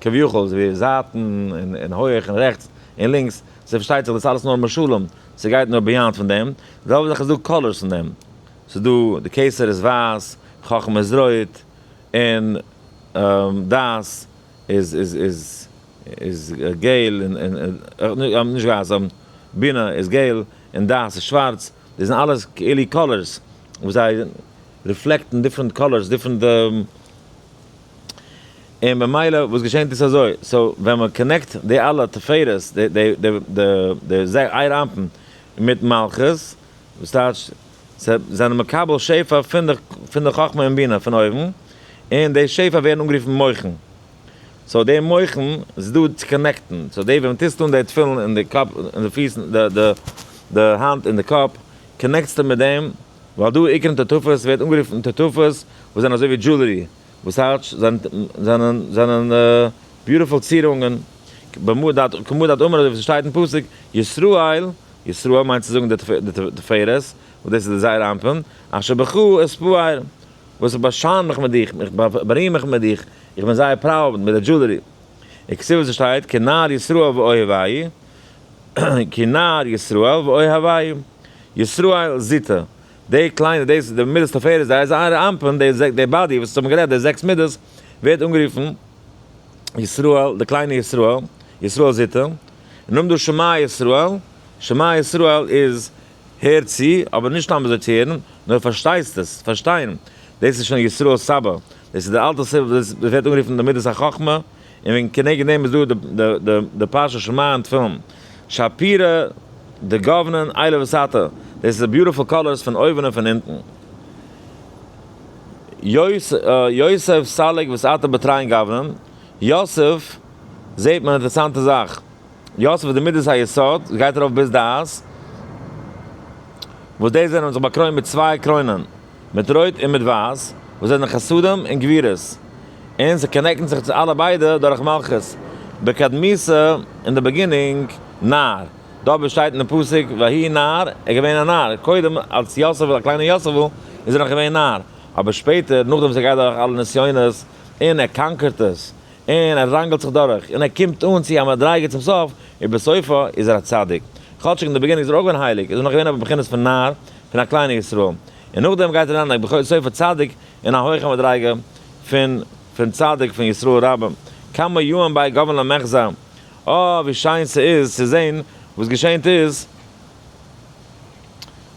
כביכול, אזוי ווי זייטן, און הויעך, און רעכטס, און לינקס, ס'פארשטייט זיך דאס אלעס נאר משלים, ס'גייט נאר beyond פון דעם. די זעלבע זאך איז דא colors פון דעם. ס'איז דא, די כתר איז ווייס, חכמה איז רויט, און דעת איז איז איז איז געל, און נישט ווייס, בינה איז געל, און דעת איז שווארץ, דאס זענען אלעס כאילו colors, וואס זיי reflect ן different colors, different, און במילא וואס געשענט איז אזוי, so ווען מען connect די אלע תפארת, די די די די זעיר אנפין מיט מלכות, וואס טייטש, זיי זענען מקבל שפע פון די פון די חכמה און בינה פון אויבן, און די שפע ווערן אנגערופן מוחין. so די מוחין איז דא צו connect ן, so די ווען מ'טוסט אן די תפילין אין די קאפ, אין די פיס, די די די האנט און די קאפ, connect סטו מיט דעם, ווייל דא עיקרן טוטפות ווערט אנגערופן טוטפות וואס זענען אזוי ווי jewelry, וואס טייטש זענען זענען beautiful צירונגען, כמו דאת אמר אזוי ווי ס'שטייט אין פסוק, ישראל, ישראל מיינט צו זאגן די תפארת, וואס דאס איז די זעיר אנפין, אשר בך אתפאר, וואס איך באשיין מיך מיט דיך, איך בארים מיך מיט דיך, איך בין זייער proud מיט די jewelry. וכתיב וואס שטייט, כי נער ישראל ואוהבהו, כי נער ישראל ואוהבהו, ישראל זוטא, די קליינע, דאס איז די מידת תפארת, די זעיר אנפין, די body וואס האבן גערעדט, די זעקס מידות, ווערט אנגערופן ישראל, די קליינע ישראל, ישראל זוטא, און נאכדעם דא שמע ישראל, שמע ישראל איז הער צו, אבער נישט סתם אזוי צו הערן, נאר פארשטייסט עס, פארשטיין, דאס איז שוין ישראל סבא, דאס איז די אלטע סיבה וואס דאס ווערט אנגערופן די מידת החכמה, און וועגן כנגד דעם איז דא די פרשה שמע און תפילין. שפירא דגוונין עילא ותתא, דאס איז די beautiful colors פון אויבן און פון אונטן. יוסף סליק ותתא בתרין גוונין, יוסף זעט מען אינטערעסאנטע זאך, יוסף איז די מידת היסוד, גייט ארויף ביז דעת, וואס די זענען זיך באקרוינט מיט צוויי קרוינען, מיט רויט און מיט ווייס, וואס זענען חסדים און גבורות, און זיי connect ן זיך צו אלע ביידע דורך מלכות. בקדמיתא, אין די beginning, נער. דא אבער שטייט אין די פסוק ויהי נער, ער איז געווען א נער, קודם אלס יוסף, א קליינער יוסף'ל, איז ער נאך געווען נער, אבער שפעטער, נאכדעם וואס ער גייט דורך אלע נסיונות, און ער conquer ט עס, און ער ראנגלט זיך דורך, און ער קומט אן צו א מדריגה צום סוף, ובסופו איז ער א צדיק. כאטשיג אין די beginning איז ער אויך געווען הייליג, איז ער נאך געווען אבער בחינת פון נער, פון א קליינע ישראל. און נאכדעם גייט ער אריין בסופו צדיק, אין א הויכע מדריגה פון פון צדיק פון ישראל רבה. כמה יאים בהאי גוון למחזא, אה ווי שיין ס'איז צו זען וואס געשענט איז,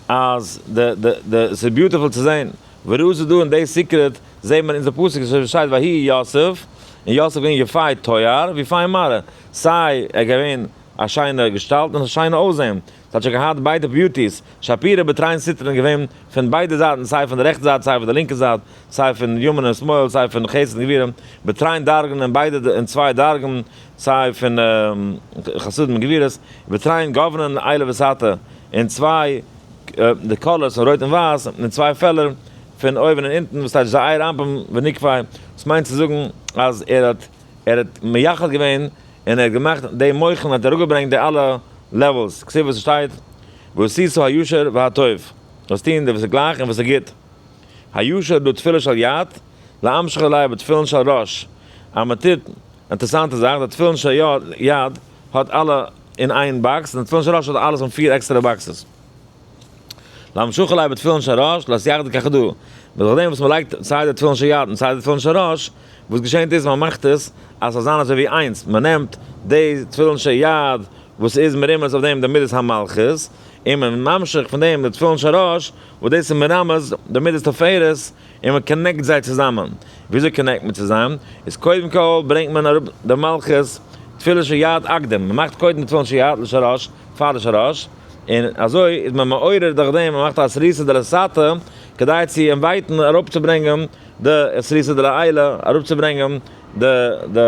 אז די די די ס'איז beautiful צו זען. וראו זה דא אין די secret זעט מען אונזער פסוק וואס שטייט ויהי יוסף, און יוסף געווען יפה תואר ויפה מראה, סיי ער געווען א א שיינע געשטאלט און א שיינע אויסזען, ס'האט שוין געהאט ביידע beauties, שפירא בתרין סטרין געווען פון ביידע זייטן סיי פון די רעכטע זייט סיי פון די לינקע זייט, סיי פון ימין און שמאל סיי פון חסד און גבורה, בתרין דרגין אין ביידע אין צוויי דרגים, סיי פון חסדים און גבורות, בתרין גוונין עילא ותתא, אין צוויי די colors פון רויט און ווייס, אין צוויי פעלער פון אויבן און אונטן וואס טייטש זעיר אנפין ונוקביה, וואס מיינט צו זאגן אז ער האט ער האט מייחד געווען און ער האט געמאכט די מוחין האט אראפגעברענגט די אלע levels, כתיב וואס שטייט ועשית הישר והטוב, זאלסט טון די וואס איז גלייך און וואס איז גוט, הישר דא תפילה של יד, להמשיך עליה בתפילין של ראש, אז מען טוט, אינטערעסאנטע זאך, די תפילין של יד האט אלע אין איין box, און די תפילין של ראש האט אלעס אין פיר עקסטערע boxes. להמשיך עליה בתפילין של ראש, להתייחד כחדא. דורך דעם וואס מען לייגט סיי די תפילין של יד און סיי די תפילין של ראש, וואס געשענט איז מען מאכט עס אז ס'זאל זיין אזוי ווי איינס, מען נעמט די תפילין של יד וואס איז מרומז אויף דעם די מידת המלכות, און מען ממשיך פון דעם די תפילין של ראש וואס דאס איז מרמז די מידת תפארת, און מען connect זיי צוזאמען. וויאזוי connect מען צוזאם? איז קודם כל ברענגט מען אראפ די מלכות תפילין של יד אקדים, מען מאכט קודם די תפילין של יד לשל ראש פאר די של ראש, און אזוי איז מען מעורר דורך דעם, מען מאכט א אתערותא דלתתא כדי צו invite ן אראפצוברענגען די אתערותא דלעילא, אראפצוברענגען די די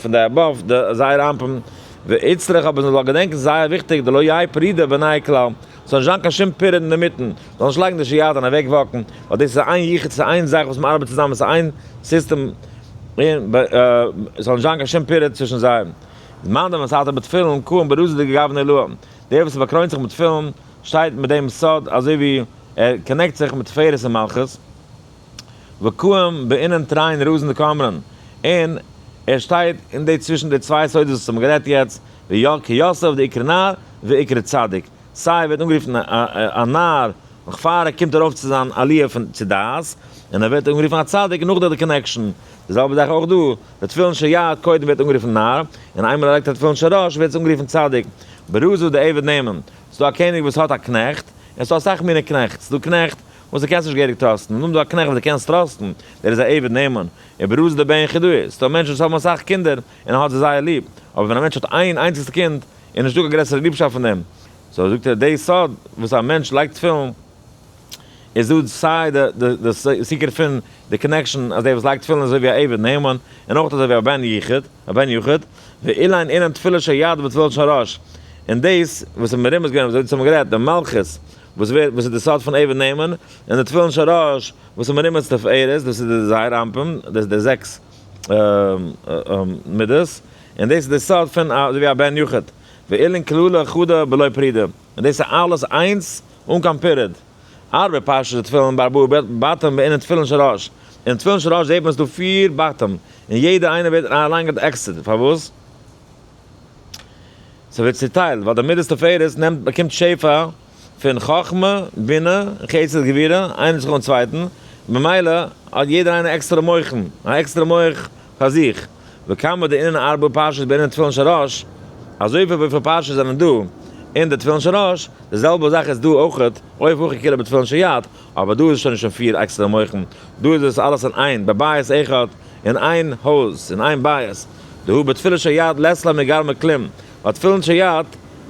פון די above די זעיר אנפין, ואיצטריך אבער מען זאל געדענקען זייער וויכטיג דלא יהא פרידא בינייהו כלל, ס'זאל נישט זיין קיין שום פירוד אינדערמיטן, זאל נישט לייגן די של יד און אוועק walk ן, ווייל דאס איז איין יחוד, ס'איז איין זאך וואס מען ארבעט צוזאמען, ס'איז איין סיסטעם, און ס'זאל נישט זיין קיין שום פירוד צווישן זיי. מאן דמסתתר בתפילין קאים ברזא דגוונא עילאה, דער וואס באקרוינט זיך מיט תפילין שטייט מיט דעם סוד אזוי ווי ער connect זיך מיט תפארת און מלכות, וקאים באינון תרין רזין דקאמרן, און ער שטייט אין די צווישן די צוויי סודות וואס האבן גערעדט יעצט, כיוסף דאיקרי נער ואיקרי צדיק, סיי ער ווערט אנגערופן א נער נאך פאר ער קומט ארויף צו זיין עליה פון צו דעת, און ער ווערט אנגערופן א צדיק נאך די connection, די זעלבע זאך אויך דא, די תפילין של יד קודם ווערט אנגערופן נער, און איינמאל ער לייגט א תפילין של ראש ווערט עס אנגערופן צדיק. ברזא דעבד נאמן, ס'דא א קעניג וואס האט א קנעכט, און ס'דא אסאך מיני קנעכט, ס'דא קנעכט וואס דו קענסט נישט געהעריג trust ן, און דא א קנעכט וואס דו קענסט trust ן, דער איז א עבד נאמן. און ברזא דבן יחידאה, ס'דא מענטשן וואס האבן אסאך קינדער און ער האט זיי זייער ליב, אבער ווען א מענטש האט איין איינציגסטע קינד, איז נישטא קיין גרעסערע ליבשאפט פון דעם. so זאגט ער, די סוד וואס א מענטש לייגט תפילין, איז דא סיי די secret פון די connection אז דער וואס לייגט תפילין איז אזוי ווי א עבד נאמן, און אויך אזוי ווי א בן יחיד, א בן יחיד, ואלין אינון תפילין של יד ותפילין של ראש, און דאס וואס איז מרומז געווען וואס אונז האבן גערעדט, די מלכות וואס ווערט וואס איז די סוד פון עבד נאמן, און די תפילין של ראש וואס איז מרומז תפארת, דאס איז די זעיר אנפין, דאס איז די זעקס מידות, און דאס איז די סוד פון אזוי ווי א בן יחיד, ואלין כללא חדא בלא פרידא, און דאס איז אלעס איינס אן קיין פירוד. ארבע פרשת תפילין בארבעה בתים באינון תפילין של ראש. אין תפילין של ראש זעט מען עס דא פיר בתים, און יעדע איינע ווערט אריינגעלייגט עקסטער. פארוואס? ס'ווערט צוטיילט ווייל די מידת תפארת נעמט באקומט שפע פון חכמה, בינה, חסד, גבורה, איינער זיך אן צווייטן, ממילא האט יעדער איינער עקסטערע מוחין, א עקסטערע מח פאר זיך. וכמה דאינון ארבע פרשת באינון תפילין של ראש, אזויפיל וויפיל פרשת זענען דא אין די תפילין של ראש, די זעלבע זאך איז דא אויכעט, אויב הכי כולהו בתפילין של יד, אבער דא איז שוין נישט אין פיר עקסטערע מוחין, דא איז עס אלעס אין איין, בבית אחד, אין איין הויז, אין איין בית, דהא בתפילין של יד לית ליה מגרמיה כלום, ווייל תפילין של יד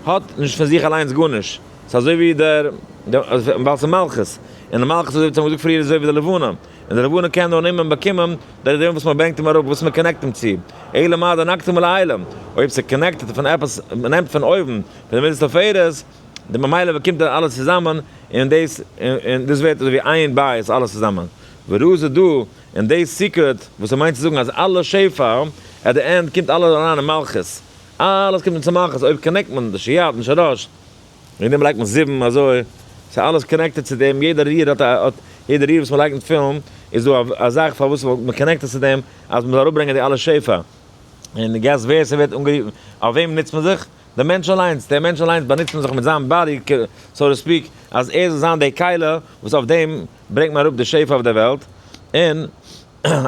האט נישט פון זיך אליינס גארנישט, ס'איז אזוי ווי דער, ווייל ס'איז מלכות, און די מלכות אזוי ווי מ'האט געזאגט פריער איז אזוי ווי די לבנה, און די לבנה קען נאר נעמען באקומען דורך דעם וואס מ'ברענגט אים אראפ, וואס מ' connect אים צו, אלא מה דנקטם מלעילא, אויב ס'איז connected פון עפעס, מ'נעמט פון אויבן, פון די מידת תפארת, די ממילא באקומט ער אלעס צוזאמען, און דאס, און דאס ווערט אזוי ווי איין בית אלעס צוזאמען. ורזא דא, און די secret וואס ער מיינט צו זאגן אז אלע שפע, at the end קומט אלעס אריין אין מלכות, אלעס קומט צו מלכות, אויב connect מען די של יד און של ראש, וועגן דעם לייגט מען זיבן אזוי, ס'איז אלעס connected צו דעם, יעדע ריר האט א, האט, יעדע ריר וואס מען לייגט אין תפילין איז דא א זאך פארוואס מען connect עס צו דעם, אז מען זאל אראפברענגען די אלע שפע. און guess ווער ס'ווערט אנגערופן, אויף וועם נוצט מען זיך? דער מענטש אליינס, דער מענטש אליינס באנוצט מען זיך מיט זיין body, so to speak, אז ער זאל זיין די כלי וואס אויף דעם ברענגט מען אראפ די שפע אויף דער וועלט, און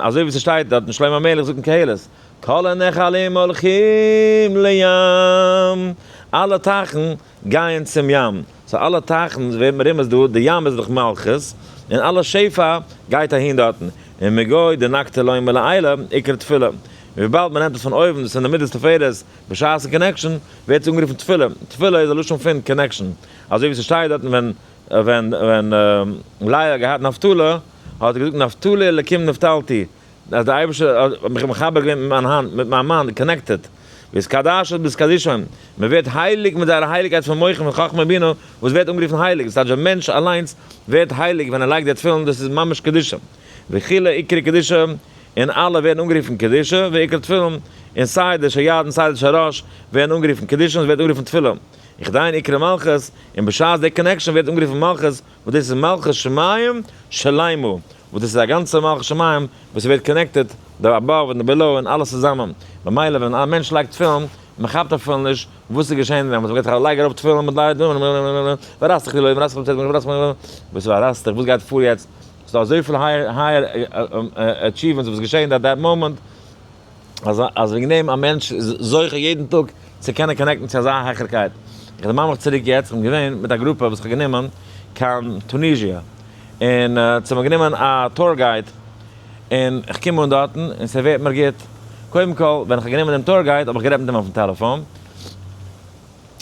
אזוי ווי ס'שטייט דארט אין שלמה המלך זאגט אין קהלת, כל הנחלים הולכים לים, אלע טייכן גייען צום ים, so אלע טייכן ווערט מרומז דא, די ים איז דאך מלכות, און אלע שפע גייט אהין דארטן, און מגו דנקטא לון מלעילא עיקר תפילה. וויבאלד מען נעמט עס פון אויבן, דאס איז אין די מידת תפארת, בשעת'ן connection, ווערט עס אנגערופן תפילה. תפילה איז א לשון פון connection. אזוי ווי ס'שטייט דארטן ווען ווען ווען לאה האט געהאט נפתלי, האט ער געזאגט נפתלי אלקים נפתלתי, אז דער אייבערשטער האט מיך מחבר געווען מיט מיין האנט, מיט מיין מאן, connected. והתקדשת בהתקדשם, מען ווערט הייליג מיט זייער הייליגקייט פון מוחין פון חכמה ובינה, וואס ווערט אנגערופן הייליג, דאס טייטש דער מענטש אליינס ווערט הייליג ווען ער לייגט די תפילין, דאס איז ממש קדושה. וכולהו אקרי קדושה, און אלע ווערן אנגערופן קדושה, ועיקר תפילין, און סיי די של יד און סיי די של ראש ווערן אנגערופן קדושה און עס ווערט אנגערופן תפילה. וכדין אקרי מלכות, און בשעת די connection ווערט אנגערופן מלכות, וואס דאס איז מלכות שמים שלימה, וואס דאס איז א גאנצע מלכות שמים וואס ווערט connected, די above און די below און אלעס צוזאמען. ממילא ווען א מענטש לייגט תפילין, מען כאפט אפילו נישט וואס איז געשען דעמאלטס, מען געבט זיך א לייג ארויף תפילין מיט לייט, ורסתך לי לוי, ורסתך לצדק, ורסתך לי, וואס איז ורסתך, וואס גייט פאר יעצט? ס'איז דא אזויפיל higher achievements וואס געשען at that moment, אז אז וועגן דעם א מענטש איז זוכה יעדן טאג צו קענען connect ן צו אזא העכערקייט. איך דערמאן מיך צוריק יעצט, איך בין געווען מיט א גרופע וואס איך האב גענומען קיין טוניזיע, און צו האבן גענומען א tour guide, און איך קום אן דארטן און ס'ווערט מיר גוט, קודם כל ווען איך האב גענומען דעם tour guide האב איך גערעדט מיט אים אויפן טעלעפאן,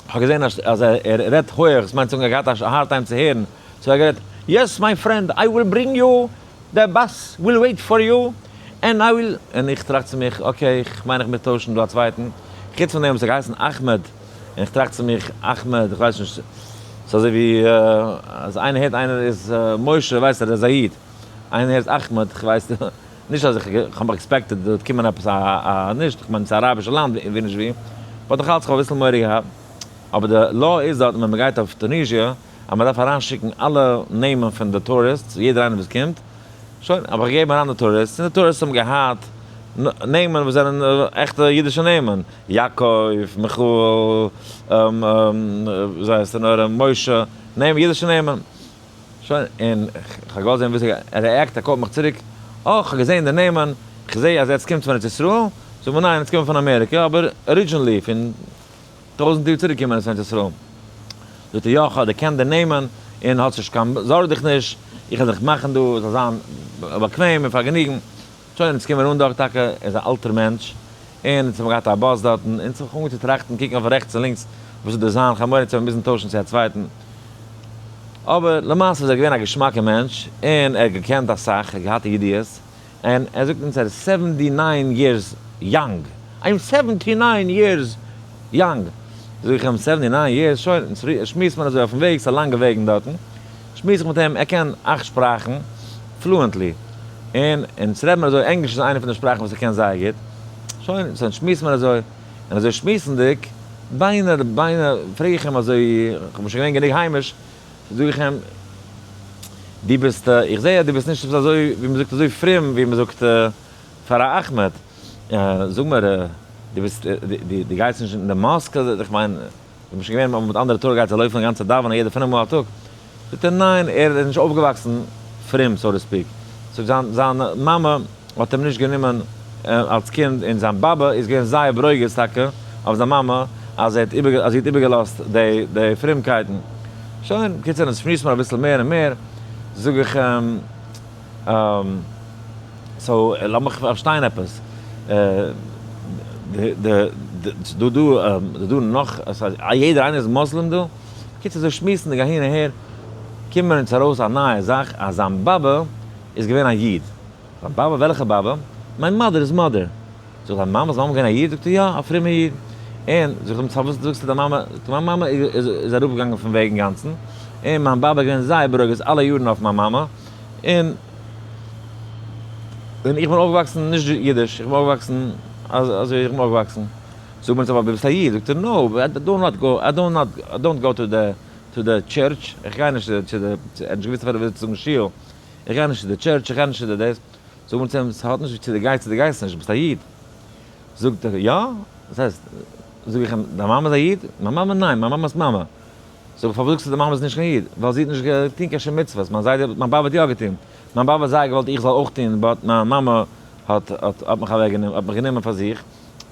איך האב געזען אז ער רעדט הויעך, דאס מיינט צו זאגן ער האט געהאט א hard time צו הערן, so ער האט גערעדט, yes my friend I will bring you, the bus will wait for you, and I will, און איך טראכט צו מיך, okay, איך מיין איך מוז טוישן דא א צווייטן, חוץ פון דעם וואס ער האט געהייסן אחמעד, און איך טראכט צו מיך, אחמעד, איך ווייס נישט, ס'איז אזוי ווי אז איינער הערט איינער איז משה ווייסט ער איז א איד, איינער הערט אחמעד, איך ווייס נישט אז איך האב expected דא וועט קומען עפעס א נישט, איך מיין ס'איז א אראבישע לאנד ווי נישט ווי, but נאך אלץ איך האב אביסל מורא געהאט, אבער די law איז דארט ווען מ'גייט אויף טוניזיע אז מ'דארף אריינשיקן אלע נעמען פון די tourists יעדער איינער וואס קומט, שוין האב איך געגעבן אריין די tourists און די tourists האבן געהאט נעמען וואס זענען עכטע אידישע נעמען, יעקב, מיכאל, וויאזוי הייסט ער נאר, משה, נעמען אידישע נעמען. שוין, און כ'האב געוואלט זען וויאזוי ער react, ער call ט מיך צוריק, אה, כ'האב געזען די נעמען, כ'זע אז עטס קומט פון ארץ ישראל, זאגט מיר ניין, עטס קומען פון אמעריקע, אבער originally פון טויזנט יאר צוריק קומען עס פון ארץ ישראל. זאגט ער, יא, כ'האב דערקענט די נעמען, און האטס נישט קיין, זארג דיך נישט, איך וועל דיך מאכן דא, עס זאל זיין באקוועם און פארגעניגן. שוין, אונז קומען אן דארט טאקע, ער איז א אלטער מענטש, און אונז האבן געהאט א באס דארטן, אונז האבן אנגעהויבן צו טראכטן, קוקן אויף רעכטס און לינקס, וואס איז דאס זיין, כ'האב מורא צו מיר מוזן טוישן צו א צווייטן. אבער למעשה איז ער געווען א געשמאקער מענטש, און ער האט געקענט אסאך, ער האט געהאט ידיעות, און ער זאגט אונז ער איז seventy nine years young, I am seventy nine years young, זאג איך אים seventy nine years, שוין, אונז שמועסט מען אזוי אויפן וועג, ס'איז א לאנגע וועגן דארטן, שמועס איך מיט אים, ער קען אכט שפראכן fluently, און אונז רעדן מיר אזוי, ענגליש איז איינע פון די שפראכן וואס ער קען זייער גוט, שוין, so שמועסט מען אזוי, און אזוי שמועסנדיג, ביינער ביינער, פרעג איך אים אזוי, איך בין שוין געווען גענוג היימיש, זאג איך אים, דו ביסט, איך זע אז דו ביסט נישט אזוי, ווי מ'זאגט, אזוי פרום ווי מ'זאגט פאר א אחמעד, זאג מיר, דו ביסט, דו גייסט נישט אין די mosque, איך מיין, איך בין שוין געווען מיט אנדערע tour guides זיי לויפן די גאנצע דאווענען יעדע פינף מאל א טאג, זאגט ער ניין ער איז נישט אויפגעוואקסן פרום so to speak, זאגט זיין זיין מאמע האט אים נישט גענומען אלס קינד און זיין באבע איז געווען זייער ברוגז טאקע אויף זיין מאמע אז ער האט איבער אז זי האט איבערגעלאזט די די פרומקייטן, שוין בקיצור אונז שמועסן מיר אביסל מער און מער זאג איך אים. so לאמיך פארשטיין עפעס, דא דא דא נאך א יעדער איינער איז מוסלים דא? בקיצור אזוי שמועסנדיג אהין אהער קומען אונז ארויס א נייע זאך אז זיין באבע איז געווען א איד. זיין באבע? וועלכע באבע? מיין mother's mother. זאג איך, דיין מאמע'ס מאמע געווען א איד? זאגט ער, יא, א פרומע איד. און זאג איך אים, פארוואס זאגסטו דיין מאמע? זאגט ער, מיין מאמע איז אראפגעגאנגען פון וועג אינגאנצן, און מיין באבע איז געווען זייער ברוגז אלע יארן אויף מיין מאמע, און און איך בין אויפגעוואקסן נישט אידיש, איך בין אויפגעוואקסן אזוי איך בין אויפגעוואקסן. זאג מיר, אבער דו ביסט א איד? זאגט ער, no, I do not go, I do not, I don't go to the, to the church, איך גיי נישט צו די, ער האט נישט געוואוסט אפילו וויאזוי צו זאגן שול, איך גיי נישט צו די church, איך גיי נישט צו די דאס. זאג מיר צו אים, ס'האט נישט צו די גייסט צו די גייסט נישט, ביסט א איד. זאגט ער, יא? וואס הייסט? זאג איך אים, דיין מאמע איז א איד? מיין מאמע? ניין, מיין מאמע'ס מאמע. זאג איך, פארוואס זאגסטו די מאמע איז נישט קיין איד? ווייל זי האט נישט געטון קיין שום מצוות, מיין זיידע, מיין באבע האט יא געטון. מיין באבע האט זייער געוואלט איך זאל אויך טון, but מיין מאמע האט האט האט מיך אוועקגענומען, האט מיך גענומען פאר זיך,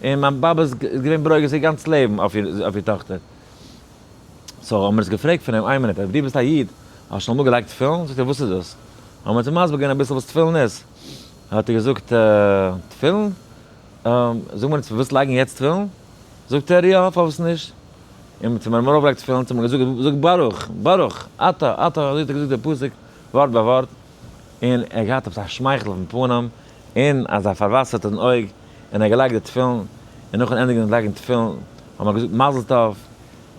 און מיין באבע איז געווען ברוגז איר גאנץ לעבן אויף איר אויף איר טאכטער. so האבן מיר עס געפרעגט פון אים, איין מינוט, אויב דו ביסט א איד, האסט שוין אמאל געלייגט תפילין? זאגט ער, וואס איז דאס? האבן מיר אים מסביר געווען אביסל וואס תפילין איז, האט ער געזאגט, תפילין? זאג מיר, ווילסט לייגן יעצט תפילין? זאגט ער, יא, פארוואס נישט? און צו מיר ארויפגעלייגט תפילין, צו מיר געזאגט, זאג ברוך, ברוך, אתה, אתה, אזוי האט ער געזאגט די פסוק ווארט ביי ווארט, און ער האט געהאט עפעס א שמייכל אויפן פנים, און אזא פארוואסערטן אויג, און ער האט געלייגט די תפילין, און נאכן ענדיגן לייגן תפילין, האט מען געזאגט מזל טוב,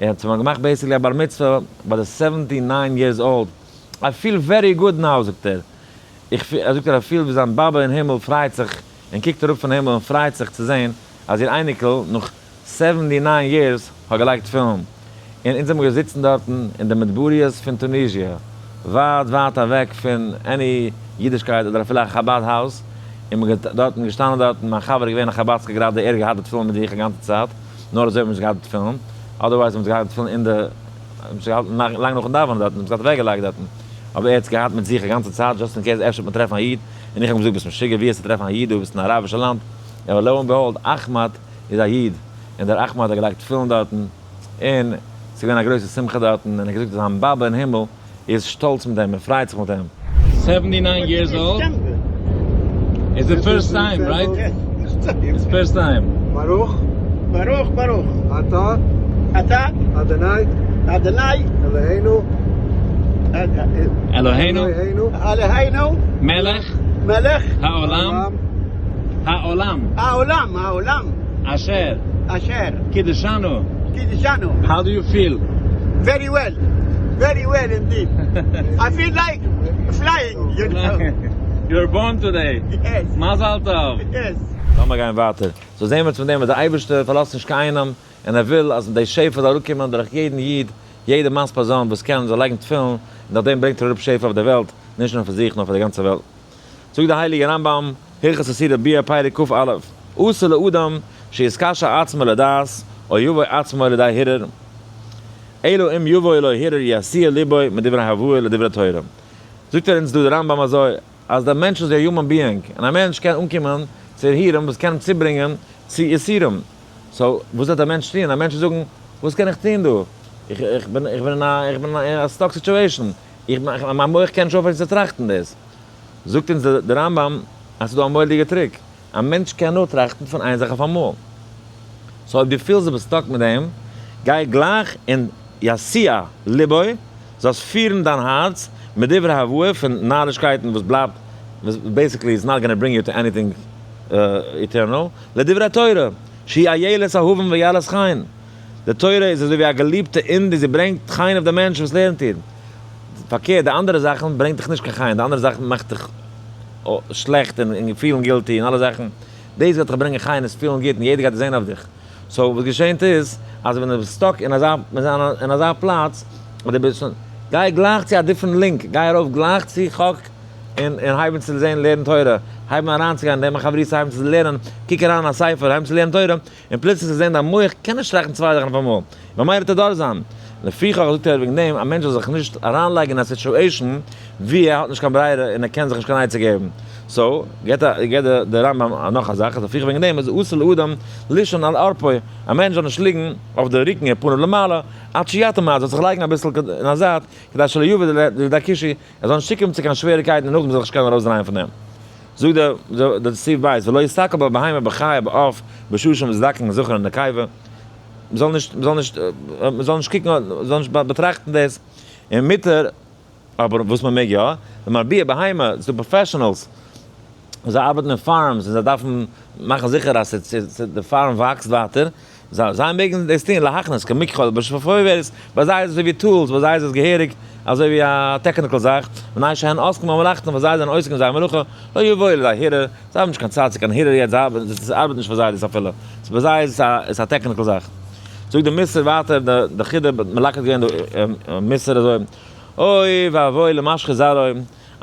ער האט צו געמאכט basically א בר מצוה ביי די 79 years old, I feel very good now זאגט ער, איך פיל, זאגט ער, ער פילט ווי זיין באבע אין הימל פרייט זיך און קוקט אראפ פון הימל און פרייט זיך צו זען אז איר אייניקל נאך 79 years האט געלייגט תפילין, און אונז האבן געזיצן דארטן אין די מדבריות פון טוניזיע, ווייט ווייט אוועק פון any אידישקייט אדער אפילו א חבד house, און מ'איז דארטן געשטאנען דארטן, מיין חבר איז געווען א חבדסקער גראדע, ער האט געהאט די תפילין מיט זיך א גאנצע צייט, נאר אזוי האט מען נישט געהאט די תפילין, otherwise האט מען געהאט די תפילין אין די, נישט געהאלטן לאנג נאכן דאווענען דארטן, מ'האט עס געהאט אוועקגעלייגט דארטן, אבער ער האט עס געהאט מיט זיך א גאנצע צייט, just in case אפשר וועט מען טרעפן א איד, און איך האב געזאגט ביסט משוגע ווי וועסטו טרעפן א איד דא, ביסט אין א אראבישע לאנד, אבער lo and behold אחמד איז א איד, און דער אחמד האט געלייגט תפילין דארטן, און ס'איז געווען א גרויסע שמחה דארטן, און ער האט געזאגט אז זיין באבע אין הימל איז שטאלץ מיט אים און פרייט זיך מיט אים. 79 years old It's the first time, right? It's first time. ברוך ברוך ברוך אתה אתה אדוני אדוני אלוהינו אלוהינו אלוהינו אלוהינו מלך מלך העולם העולם העולם העולם אשר אשר קידשנו. קידשנו. How do you feel? Very well. Very well indeed. I feel like flying, you know. You were born today. Yes. מזל טוב. Yes. לאמיר גיין ווייטער. So זעהן מיר פון דעם אז דער אייבערשטער פארלאזט נישט קיינעם, און ער וויל אז די שפע זאל אראפקומען דורך יעדן איד, יעדע מאנס פערזאן וואס קען זאל לייגן תפילין, און דורך דעם ברענגט ער אראפ שפע אויף דער וועלט, נישט נאר פאר זיך נאר פאר די גאנצע וועלט. זאגט דער הייליגער רמב"ם, הלכות איסורי ביאה פרק כ"א, אסור לאדם שיתקשה עצמו לדעת, או יבוא עצמו לידי הרהור, אלא אם יבוא לו הרהור יסיע ליבו מדברי הבאי לדברי תורה. זאגט ער אונז דא דער רמב"ם אזוי, אז דער מענטש איז א human being, און א מענטש קען אנקומען צו הרהורים וואס קען אים צוברענגען צו איסורים. So, וואס וועט א מענטש טון? א מענטש וועט זאגן, וואס קען איך טון דא? איך איך בין איך בין אין א איך בין אין א stuck situation, איך מיין מח קען נישט אויפהערן צו טראכטן דאס. זאגט אונז דער רמב"ם אז ס'איז דא א מורא'דיגע trick, א מענטש קען נאר טראכטן פון איין זאך אויף אמאל. So אויב דו פילסט דו ביסט stuck מיט דעם, גיי גלייך און יסיע ליבו, זאלסט פירן דיין הארץ מדברי הבאי פון נארישקייטן וואס בלייבט, וואס basically is not gonna bring you to anything eternal, לדברי תורה, שהיא איילת אהובים ויעלת חן. די תורה איז אזוי ווי א געליבטע אינד און זי ברענגט חן אויף די מענטש וואס לערנט איר. פארקערט, די אנדערע זאכן ברענגט דיך נישט קיין חן, די אנדערע זאכן מאכט דיך שלעכט און פילן guilty און אלע זאכן. דאס וועט דיך ברענגען חן און פילן גוט און יעדער גייט עס זען אויף דיך. So וואס געשענט איז, אז ווען דו ביסט stuck אין אזא אין אזא פלאץ, אדער ביסט שוין, גיי גלייך צו א different link, גיי ארויף גלייך צו חק און און הייב אן צו זען לערן תורה, הייב אן אריינצוגיין אין דעם חברותא, הייב אן צו לערנען, קוק אריין אין א ספר, הייב אן צו לערנען תורה, און פלוצלינג צו זען דיין מח קען נישט טראכטן צוויי זאכן אויף אמאל, ממילא וועט ער דארט זיין. לפיכך זאגט ער וועגן דעם, א מענטש זאל זיך נישט אריינלייגן אין א situation וואו ער האט נישט קיין ברירה און ער קען זיך נישט קיין עצה געבן. So, געבט דער רמב"ם נאך א זאך, אז לפיכך וועגן דעם איז אסור לאדם לישון על ערפו, א מענטש זאל נישט ליגן אויף די רוקן ופניו למעלה, עד שיטה מעט, זאל זיך לייגן אביסל אין א זייט, כדי שלא יבא לידי קושי, ער זאל נישט צוקומען צו קיין שוועריקייטן און נאכדעם זאל זיך נישט קענען ארויסדרייען פון דעם. זאגט דער דער סעיף בית, ולא יסתכל בבהמה בחיה בעוף בשעה שמזדקן זכר ונקבה, מ'זאל נישט מ'זאל נישט מ'זאל נישט קוקן מ'זאל נישט באטראכטן דאס, און מותר, אבער וואס מ'מעג יא, למרביע בהמה, ס'דא professionals וואס זיי ארבעטן אין farms און זיי דארפן מאכן זיכער אז די farm וואקסט ווייטער, זיי מעגן דאס טון להכניס כמכחול בשפופרת, ביי זיי איז עס אזוי ווי tools, ביי זיי איז עס געהעריג אזוי ווי א technical זאך, מפני שהן עוסקים במלאכתם, ווייל זיי זענען עוסק אין זייער מלאכה, לא יבואו לידי הרהור, זיי האבן נישט קיין צייט צו קיין הרהור יעצט, עס ארבעט נישט פאר זיי דאס אפילו, ביי זיי איז עס א technical זאך. זאגט די מוסר ווייטער, די חידא מלקט געווען די מוסר אזוי, אוי ואבוי למשחית זרעו,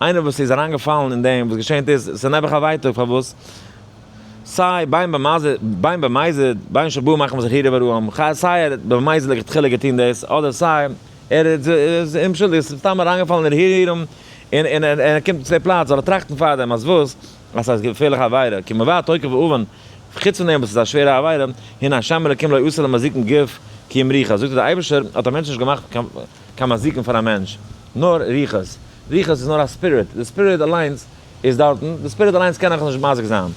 איינער וואס איז אריינגעפאלן אין דעם, וואס געשענט איז, עס איז נעבעך א ווייטאג, פארוואס? סיי בין בין במזיד, בין שבא מחמת הרהורים הרעים, סיי ער האט במזיד לכתחילה געטון דאס, אדער סיי ער איז אומשולדיג, עס איז סתם אריינגעפאלן אין הרהורים, און ער קומט צו די פלאץ, זאל ער טראכטן פארדעם אז וואס? אז ס'איז געפערליכע עבירה, כי מלבד תוקף העוון, חוץ פון דעם וואס ס'איז א שווערע עבירה, הנה השם אלקים לא עשה למזיקין גוף כי אם רוחות, זאגט ער דער אייבערשטער האט א מענטש נישט געמאכט קיין מזיקין פאר א מענטש, נאר רוחות, רוחות איז נאר א spirit, די spirit אליינס איז דארטן, די spirit אליינס קען נאכנישט מזיק זיין.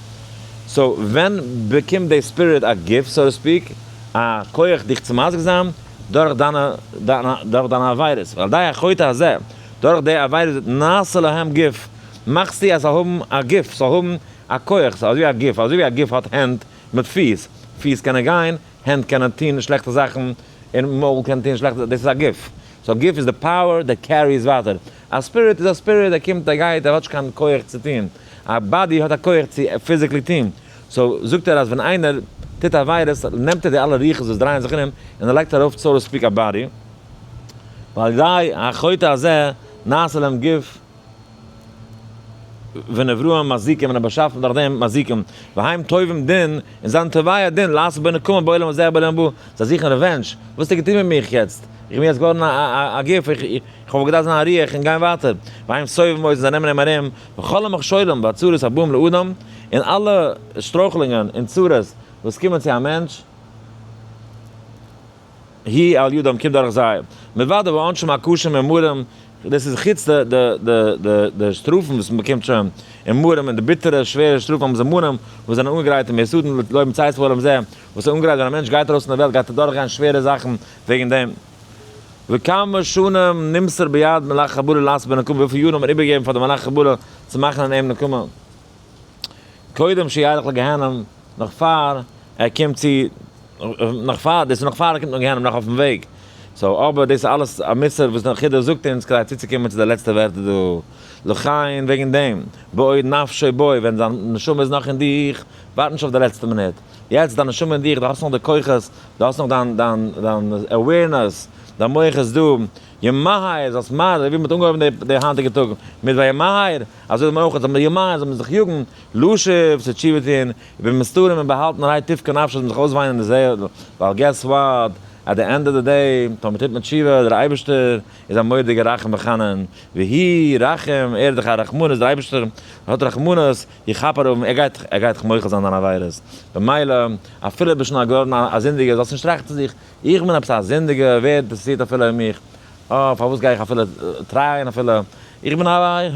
So ווען באקומט די spirit א גוף, so to speak, א כח דיך צו מזיק זיין? דורך דיינע דורך דיינע עבירות, ועל ידי החטא הזה, דורך די עבירות נעשה להם גוף, מאכסטו אז זאל האבן א גוף, זאל האבן א כח, ס'איז אזוי ווי א גוף, אזוי ווי א גוף האט הענט מיט פיס, פיס קענען גיין, הענט קענען טון שלעכטע זאכן, און מויל קען טון שלעכטע, דאס איז א גוף. So גוף איז די power that carries ווייטער. א spirit איז א spirit, ער קומט ער גייט, ער האט נישט קיין כח צו טון. א body האט א כח צו physically טון. So זאגט ער אז ווען איינער טוט עבירות נעמט ער די אלע רוחות וואס דרייען זיך אין אים און ער לייגט ארויף so to speak א body. ועל ידי החוטא הזה נעשה להם גוף ונבראים מזיקים און ער באשאפט דורך דעם מזיקים. והם תובעים דין, און זיין תובע דין, לעשות בו נקמה בעולם הזה ובעולם הבא, זיי זוכן revenge, וואס האסטו געטון מיט מיך יעצט? איך בין יעצט געווארן א גוף, איך האב געדארפט זיין א רוח און גיין ווייטער. והם סובבים אותו, זיי נעמען אים ארום, וכל המכשולים והצרות הבאים לאדם, און אלע שטרויכלונגען און צרות וואס קומען צו א מענטש, היא על ידם, קומט דורך זיי. מלבד העונשים הקשים ומרים, דאס איז חוץ די די די די די שטראפן וואס מען באקומט שוין, ומרים און די ביטערע שווערע שטראפן האבן זיי מרים וואס זענען אנגעגרייט און מיסודן לא מצאת בעולם זה, וואס איז אנגעגרייט ווען א מענטש גייט ארויס אין די וועלט גייט ער דורכגיין שווערע זאכן וועגן דעם. וכמה שנים נמסר ביד מלאך חבלה לעשות בנקמה, וויפיל יארן האט מען איבערגעגעבן פאר די מלאך חבלה צו מאכן אין אים נקמה. קודם שילך לגיהנום, נאך פאר ער קומט צו, נאך פאר, דאס איז נאך פאר ער קומט אין גיהנום, נאך אויפן וועג. So אבער דאס איז אלעס א מוסר וואס דער חידא זאגט אונז כדי צוצוקומען צו די לעצטע ווערטער דא. לכן, וועגן דעם, בעוד נפשו בו, ווען זיין נשמה איז נאך אין דיך, ווארט נישט אויף די לעצטע מינוט. יעצט דיין נשמה אין דיך, דו האסט נאך די כוחות, דו האסט נאך דיין דיין דיין awareness, דיין מח איז דא, ימהר, זאלסט מהר, אזוי ווי מ'האט אנגעהויבן די די היינטיגע טאג מיט וימהר, אזוי זאל מען אויך, זאל מען ימהר, זאל מען זיך יאגן, לשוב, צו תשובה טון, ובמסתרים און באהאלטענערהייט תבכה נפשו, זאל מען זיך אויסוויינען די זעהל, ווייל guess what, at the end of the day, טאמער טוט מען תשובה, דער אייבערשטער איז א מורא'דיגער רחום וחנון, והוא רחום, ער איז דאך א רחמנות, דער אייבערשטער האט רחמנות, יכפר עוון, ער גייט ער גייט דיך מוחל זיין דיינע עבירות, במילא אפילו ביסט שוין א געווארן א זינדיגער זאלסט נישט טראכטן צו זיך, איך בין עפעס א זינדיגער, ווער אינטערעסירט אפילו אין מיך, אה פארוואס גיי איך אפילו טרייען אפילו, איך בין א איך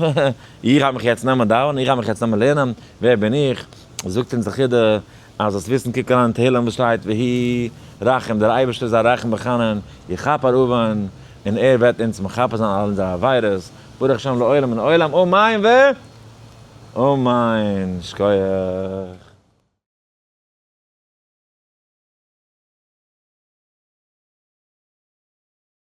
גיי מיך יעצט נעמען דאווענען, איך גיי מיך יעצט נעמען לערנען, ווער בין איך, זאגט אונז די חידא אז זאלסט וויסן קוק אריין אין תהלים וואס שטייט והוא רחום, דער אייבערשטער איז א רחום וחנון, יכפר עוון, און ער וועט אונז מכפר זיין אלע אונזערע עבירות, ברוך השם לעולם און עולם, אמן ו. אמן, שכוח.